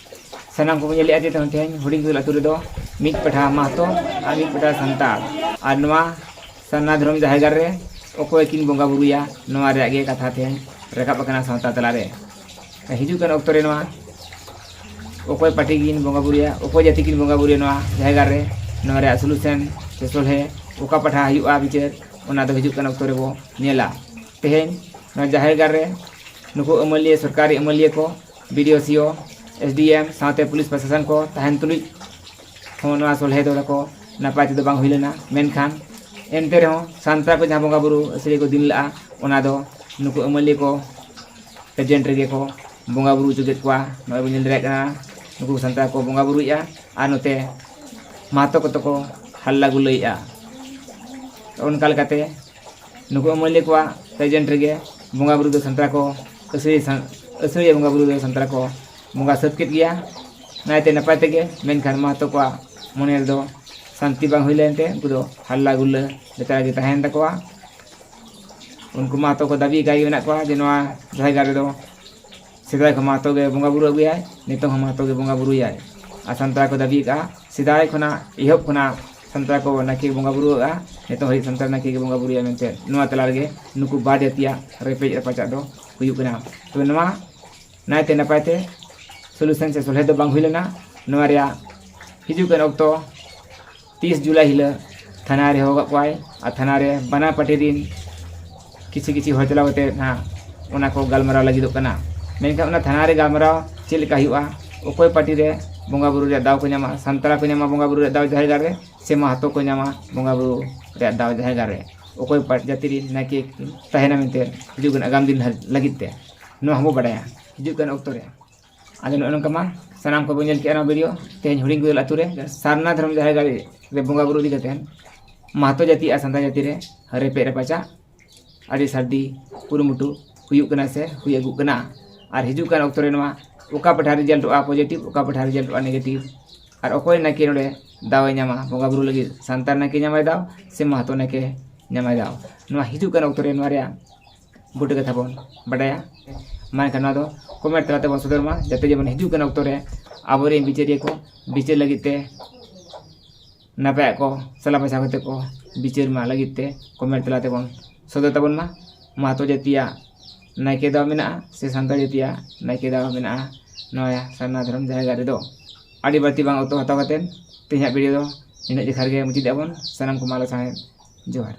ᱥᱟᱱᱟᱢ ᱠᱚᱵᱚᱱ ᱧᱮᱞᱮᱫᱼᱟ ᱡᱮ ᱛᱮᱦᱮᱧ ᱦᱩᱰᱤᱧ ᱠᱩᱫᱩᱞ ᱟᱹᱛᱩ ᱨᱮᱫᱚ ᱢᱤᱫ ᱯᱟᱦᱴᱟ ᱢᱟᱦᱛᱚ ᱟᱨ ᱢᱤᱫ ᱯᱟᱦᱴᱟ ᱥᱟᱱᱛᱟᱲ᱾ ᱟᱨ ᱱᱚᱣᱟ ᱥᱟᱨᱱᱟ ᱫᱷᱚᱨᱚᱢ ᱡᱟᱦᱮᱨ ᱜᱟᱲ ᱨᱮ ᱚᱠᱚᱭ ᱠᱤᱱ ᱵᱚᱸᱜᱟ ᱵᱩᱨᱩᱭᱟ, ᱱᱚᱣᱟ ᱨᱮᱭᱟᱜ ᱜᱮ ᱠᱟᱛᱷᱟ ᱛᱮᱦᱮᱧ ᱨᱟᱠᱟᱵ ᱟᱠᱟᱱᱟ ᱥᱟᱶᱛᱟ ᱛᱟᱞᱟᱨᱮ᱾ ᱦᱤᱡᱩᱜ ᱠᱟᱱ ᱚᱠᱛᱚ ᱨᱮ ᱱᱚᱣᱟ ᱚᱠᱚᱭ ᱯᱟᱹᱴᱤ ᱠᱤᱱ ᱵᱚᱸᱜᱟ ᱵᱩᱨᱩᱭᱟ, ᱚᱠᱚᱭ ᱡᱟᱹᱛᱤ ᱠᱤᱱ ᱵᱚᱸᱜᱟ ᱵᱩᱨᱩᱭᱟ ᱱᱚᱣᱟ ᱡᱟᱦᱮᱨ ᱜᱟᱲ ᱨᱮ, ᱱᱚᱣᱟ ᱨᱮᱭᱟᱜ ᱥᱚᱞᱩᱥᱚᱱ ᱥᱮ ᱥᱚᱞᱦᱮ ᱚᱠᱟ ᱯᱟᱦᱴᱟ ᱦᱩᱭᱩᱜᱼᱟ ᱵᱤᱪᱟᱹᱨ, ᱚᱱᱟ ᱫᱚ ᱦᱤᱡᱩᱜ ᱠᱟᱱ ᱚᱠᱛᱚ ᱨᱮᱵᱚ ᱧᱮᱞᱟ᱾ ᱛᱮᱦᱮᱧ ᱱᱚᱣᱟ ᱡᱟᱦᱮᱨ ᱜᱟᱲ ᱨᱮ ᱱᱩᱠᱩ ᱟᱹᱢᱟᱹᱞᱤᱭᱟᱹ, ᱥᱚᱨᱠᱟᱨᱤ ᱟᱹᱢᱟᱹᱞᱤᱭᱟᱹ ᱠᱚ, ᱵᱤ ᱰᱤ ᱳ, ᱥᱤ ᱳ, ᱮᱥ ᱰᱤ ᱮᱢ ᱥᱟᱶᱛᱮ ᱯᱩᱞᱤᱥ ᱯᱨᱚᱥᱟᱥᱚᱱ ᱠᱚ ᱛᱟᱦᱮᱱ ᱛᱩᱞᱩᱡ ᱦᱚᱸ ᱱᱚᱣᱟ ᱥᱚᱞᱦᱮ ᱫᱚ ᱛᱟᱠᱚ ᱱᱟᱯᱟᱭ ᱛᱮᱫᱚ ᱵᱟᱝ ᱦᱩᱭ ᱞᱮᱱᱟ᱾ ᱢᱮᱱᱠᱷᱟᱱ ᱮᱱᱛᱮ ᱨᱮᱦᱚᱸ ᱥᱟᱱᱛᱟᱲ ᱠᱚ ᱡᱟᱦᱟᱸ ᱵᱚᱸᱜᱟ ᱵᱩᱨᱩ ᱟᱹᱥᱟᱹᱲᱤᱭᱟᱹ ᱠᱚ ᱫᱤᱱ ᱞᱮᱫᱼᱟ, ᱚᱱᱟ ᱫᱚ ᱱᱩᱠᱩ ᱟᱹᱢᱟᱹᱞᱤᱭᱟᱹ ᱠᱚ ᱮᱡᱮᱱᱴ ᱨᱮᱜᱮ ᱠᱚ ᱵᱚᱸᱜᱟ ᱵᱩᱨᱩ ᱦᱚᱪᱚ ᱠᱮᱫ ᱠᱚᱣᱟ᱾ ᱱᱚᱜᱼᱚᱭ ᱵᱚᱱ ᱧᱮᱞ ᱫᱟᱲᱮᱭᱟᱜ ᱠᱟᱱᱟ, ᱱᱩᱠᱩ ᱥᱟᱱᱛᱟᱲ ᱠᱚ ᱵᱚᱸᱜᱟ ᱵᱩᱨᱩᱭᱮᱫᱼᱟ ᱟᱨ ᱱᱚᱛᱮ ᱢᱟᱦᱛᱚ ᱠᱚ ᱛᱟᱠᱚ ᱦᱟᱞᱞᱟ ᱜᱩᱞᱟᱹᱭᱮᱫᱼᱟ᱾ ᱚᱱᱠᱟ ᱞᱮᱠᱟᱛᱮ ᱱᱩᱠᱩ ᱮᱢ ᱢᱟᱹᱞᱤ ᱠᱚᱣᱟᱜ ᱯᱨᱮᱡᱮᱱᱴ ᱨᱮᱜᱮ ᱵᱚᱸᱜᱟ ᱵᱩᱨᱩ ᱫᱚ ᱥᱟᱱᱛᱟᱲ ᱠᱚ ᱟᱹᱥᱟᱹᱲᱤᱭᱟᱹ ᱥᱟᱱ-, ᱟᱹᱥᱟᱹᱲᱤᱭᱟᱹ ᱵᱚᱸᱜᱟ ᱵᱩᱨᱩ ᱫᱚ ᱥᱟᱱᱛᱟᱲ ᱠᱚ ᱵᱚᱸᱜᱟ ᱥᱟᱹᱛ ᱠᱮᱫ ᱜᱮᱭᱟ ᱱᱟᱭᱛᱮ ᱱᱟᱯᱟᱭ ᱛᱮᱜᱮ᱾ ᱢᱮᱱᱠᱷᱟᱱ ᱢᱟᱦᱟᱛᱚ ᱠᱚᱣᱟᱜ ᱢᱚᱱᱮ ᱨᱮᱫᱚ ᱥᱟᱱᱛᱤ ᱵᱟᱝ ᱦᱩᱭ ᱞᱮᱱᱛᱮ ᱩᱱᱠᱩ ᱫᱚ ᱦᱟᱞᱞᱟ ᱜᱩᱞᱞᱟᱹ ᱞᱮᱛᱟᱲ ᱜᱮ ᱛᱟᱦᱮᱸᱭᱮᱱ ᱛᱟᱠᱚᱣᱟ᱾ ᱩᱱᱠᱩ ᱢᱟᱦᱟᱛᱚ ᱠᱚ ᱫᱟᱹᱵᱤ ᱟᱠᱟᱫ ᱜᱮ ᱢᱮᱱᱟᱜ ᱠᱚᱣᱟ ᱡᱮ ᱱᱚᱣᱟ ᱡᱟᱭᱜᱟ ᱨᱮᱫᱚ ᱥᱮᱫᱟᱭ ᱠᱷᱚᱱ ᱢᱟᱦᱟᱛᱚ ᱜᱮ ᱵᱚᱸᱜᱟ ᱵᱩᱨᱩ ᱟᱹᱜᱩᱭᱟᱭ, ᱱᱤᱛᱚᱝ ᱦᱚᱸ ᱢᱟᱦᱟᱛᱚ ᱜᱮ ᱵᱚᱸᱜᱟ ᱵᱩᱨᱩᱭᱟᱭ᱾ ᱟᱨ ᱥᱟᱱᱛᱟᱲ ᱠᱚ ᱫᱟᱹᱵᱤ ᱟᱠᱟᱫᱼᱟ, ᱥᱮᱫᱟᱭ ᱠᱷᱚᱱᱟᱜ, ᱮᱦᱚᱵ ᱠᱷᱚᱱᱟᱜ ᱥᱟᱱᱛᱟᱲ ᱠᱚ ᱱᱟᱭᱠᱮ ᱵᱚᱸᱜᱟ ᱵᱩᱨᱩ ᱟᱠᱟᱫᱼᱟ, ᱱᱤᱛᱚᱝ ᱦᱟᱹᱵᱤᱡ ᱥᱟᱱᱛᱟᱲ ᱱᱟᱭᱠᱮ ᱜᱮ ᱵᱚᱸᱜᱟ ᱵᱩᱨᱩᱭᱟ ᱢᱮᱱᱛᱮ ᱱᱚᱣᱟ ᱛᱟᱞᱟ ᱨᱮᱜᱮ ᱱᱩᱠᱩ ᱵᱟᱨ ᱡᱟᱹᱛᱤᱭᱟᱜ ᱨᱮᱯᱮᱡ ᱨᱟᱯᱟᱪᱟᱜ ᱫᱚ ᱦᱩᱭᱩᱜ ᱠᱟᱱᱟ᱾ ᱛᱚᱵᱮ ᱱᱚᱣᱟ ᱱᱟᱭᱛᱮ ᱱᱟᱯᱟᱭ ᱛᱮ ᱥᱚᱞᱩᱥᱚᱱ ᱥᱮ ᱥᱚᱞᱦᱮ ᱫᱚ ᱵᱟᱝ ᱦᱩᱭ ᱞᱮᱱᱟ᱾ ᱱᱚᱣᱟ ᱨᱮᱭᱟᱜ ᱦᱤᱡᱩᱜ ᱠᱟᱱ ᱚᱠᱛᱚ ᱛᱤᱥ ᱡᱩᱞᱟᱭ ᱦᱤᱞᱳᱜ ᱛᱷᱟᱱᱟ ᱨᱮ ᱦᱚᱦᱚ ᱠᱟᱜ ᱠᱚᱣᱟᱭ ᱟᱨ ᱛᱷᱟᱱᱟ ᱨᱮ ᱵᱟᱱᱟᱨ ᱯᱟᱹᱴᱤ ᱨᱤᱱ ᱠᱤᱪᱷᱩ ᱠᱤᱪᱷᱩ ᱦᱚᱲ ᱪᱟᱞᱟᱣ ᱠᱟᱛᱮ ᱱᱟᱦᱟᱜ ᱚᱱᱟ ᱠᱚ ᱜᱟᱞᱢᱟᱨᱟᱣ ᱞᱟᱹᱜᱤᱫᱚᱜ ᱠᱟᱱᱟ᱾ ᱢᱮᱱᱠᱷᱟᱱ ᱚᱱᱟ ᱛᱷᱟᱱᱟ ᱨᱮ ᱜᱟᱞᱢᱟᱨᱟᱣ ᱪᱮᱫ ᱞᱮᱠᱟ ᱦᱩᱭᱩᱜᱼᱟ, ᱚᱠᱚᱭ ᱯᱟᱹᱴᱤ ᱨᱮ ᱵᱚᱸᱜᱟ ᱵᱩᱨᱩ ᱨᱮᱭᱟᱜ ᱫᱟᱣ ᱠᱚ ᱧᱟᱢᱟ, ᱥᱟᱱᱛᱟᱲ ᱠᱚ ᱧᱟᱢᱟ ᱵᱚᱸᱜᱟ ᱵᱩᱨᱩ ᱨᱮᱭᱟᱜ ᱫᱟᱣ ᱡᱟᱦᱮᱨ ᱜᱟᱲ ᱨᱮ, ᱥᱮ ᱢᱟᱦᱟᱛᱚ ᱠᱚ ᱧᱟᱢᱟ ᱵᱚᱸᱜᱟ ᱵᱩᱨᱩ ᱨᱮᱭᱟᱜ ᱫᱟᱣ ᱡᱟᱦᱮᱨ ᱜᱟᱲ ᱨᱮ, ᱚᱠᱚᱭ ᱯᱟ-, ᱡᱟᱹᱛᱤ ᱨᱤᱱ ᱱᱟᱭᱠᱮ ᱛᱟᱦᱮᱱᱟ ᱢᱮᱱᱛᱮ ᱦᱤᱡᱩᱜ ᱠᱟᱱ ᱟᱜᱟᱢ ᱫᱤᱱ ᱞᱟᱹᱜᱤᱫ ᱛᱮ, ᱱᱚᱣᱟ ᱦᱚᱸᱵᱚ ᱵᱟᱰᱟᱭᱟ ᱦᱤᱡᱩᱜ ᱠᱟᱱ ᱚᱠᱛᱚ ᱨᱮ᱾ ᱟᱫᱚ ᱱᱚᱜᱼᱚ ᱱᱚᱝᱠᱟ ᱢᱟ ᱥᱟᱱᱟᱢ ᱠᱚᱵᱚᱱ ᱧᱮᱞ ᱠᱮᱜᱼᱟ ᱱᱚᱣᱟ ᱵᱷᱤᱰᱤᱭᱳ᱾ ᱛᱮᱦᱮᱧ ᱦᱩᱰᱤᱧ ᱜᱩᱫᱟᱹᱞ ᱟᱛᱳ ᱨᱮ ᱥᱟᱨᱱᱟ ᱫᱷᱚᱨᱚᱢ ᱡᱟᱦᱮᱨ ᱜᱟᱲ ᱨᱮ ᱵᱚᱸᱜᱟ ᱵᱩᱨᱩ ᱤᱫᱤ ᱠᱟᱛᱮ ᱢᱟᱦᱟᱛᱚ ᱡᱟᱹᱛᱤ ᱟᱨ ᱥᱟᱱᱛᱟᱲ ᱡᱟᱹᱛᱤ ᱨᱮ ᱨᱮᱯᱮᱡ ᱨᱟᱯᱟᱪᱟᱜ ᱟᱹᱰᱤ ᱥᱟᱹᱨᱫᱤ ᱠᱩᱨᱩᱢᱩᱴᱩ ᱦᱩᱭᱩᱜ ᱠᱟᱱᱟ ᱥᱮ ᱦᱩᱭ ᱟᱹᱜᱩᱜ ᱠᱟᱱᱟ᱾ ᱟᱨ ᱦᱤᱡᱩᱜ ᱠᱟᱱ ᱚᱠᱛᱚ ᱨᱮ ᱱᱚᱣᱟ ᱚᱠᱟ ᱯᱟᱦᱴᱟ ᱨᱮᱡᱟᱞᱴᱚᱜᱼᱟ ᱯᱚᱡᱤᱴᱤᱵᱷ, ᱚᱠᱟ ᱯᱟᱦᱴᱟ ᱨᱮᱡᱟᱞᱴᱚᱜᱼᱟ ᱱᱮᱜᱮᱴᱤᱵᱷ, ᱟᱨ ᱚᱠᱚᱭ ᱱᱟᱭᱠᱮ ᱱᱚᱰᱮ ᱫᱟᱣ ᱮ ᱧᱟᱢᱟ ᱵᱚᱸᱜᱟ ᱵᱩᱨᱩ ᱞᱟᱹᱜᱤᱫ, ᱥᱟᱱᱛᱟᱲ ᱱᱟᱭᱠᱮ ᱧᱟᱢᱟᱭ ᱫᱟᱣ ᱥᱮ ᱢᱟᱦᱟᱛᱚ ᱱᱟᱭᱠᱮ ᱧᱟᱢᱟᱭ ᱫᱟᱣ, ᱱᱚᱣᱟ ᱦᱤᱡᱩᱜ ᱠᱟᱱ ᱚᱠᱛᱚ ᱨᱮ ᱱᱚᱣᱟ ᱨᱮᱭᱟᱜ ᱵᱩᱴᱟᱹ ᱠᱟᱛᱷᱟ ᱵᱚᱱ ᱵᱟᱰᱟᱭᱟ᱾ ᱢᱟ ᱮᱱᱠᱷᱟᱱ ᱱᱚᱣᱟ ᱫᱚ ᱠᱚᱢᱮᱱᱴ ᱛᱟᱞᱟ ᱛᱮᱵᱚᱱ ᱥᱚᱫᱚᱨ ᱢᱟ, ᱡᱟᱛᱮ ᱡᱮᱢᱚᱱ ᱦᱤᱡᱩᱜ ᱠᱟᱱ ᱚᱠᱛᱚ ᱨᱮ ᱟᱵᱚᱨᱮᱱ ᱵᱤᱪᱟᱹᱨᱤᱭᱟᱹ ᱠᱚ ᱵᱤᱪᱟᱹᱨ ᱞᱟᱹᱜᱤᱫ ᱛᱮ ᱱᱟᱯᱟᱭᱟᱜ ᱠᱚ ᱥᱟᱞᱟ ᱯᱟᱭᱥᱟ ᱠᱟᱛᱮ ᱠᱚ ᱵᱤᱪᱟᱹᱨ ᱢᱟ ᱞᱟᱹᱜᱤᱫ ᱛᱮ ᱠᱚᱢᱮᱱᱴ ᱛᱟᱞᱟ ᱛᱮᱵᱚᱱ ᱥᱚᱫᱚᱨ ᱛᱟᱵᱚᱱ ᱢᱟ᱾ ᱢᱟᱦᱟᱛᱚ ᱡᱟᱹᱛᱤᱭᱟᱜ ᱱᱟᱭᱠᱮ ᱫᱟᱣ ᱢᱮᱱᱟᱜᱼᱟ ᱥᱮ ᱥᱟᱱᱛᱟᱲ ᱡᱟᱹᱛᱤᱭᱟᱜ ᱱᱟᱭᱠᱮ ᱫᱟᱣ ᱢᱮᱱᱟᱜᱼᱟ ᱱᱚᱣᱟ ᱥᱟᱨᱱᱟ ᱫᱷᱚᱨᱚᱢ ᱡᱟᱭᱜᱟ ᱨᱮᱫᱚ᱾ ᱟᱹᱰᱤ ᱵᱟᱹᱲᱛᱤ ᱵᱟᱝ ᱚᱠᱛᱚ ᱦᱟᱛᱟᱣ ᱠᱟᱛᱮ ᱛᱮᱦᱮᱧᱟᱜ ᱵᱷᱤᱰᱤᱭᱳ ᱫᱚ ᱱᱤᱱᱟᱹᱜ ᱡᱚᱠᱷᱟ ᱨᱮᱜᱮ ᱢᱩᱪᱟᱹᱫ ᱮᱫᱟ ᱵᱚᱱ᱾ ᱥᱟᱱᱟᱢ ᱠᱚ ᱢᱟ ᱞᱟᱥᱟᱲᱦᱮᱫ ᱡᱚᱦᱟᱨ᱾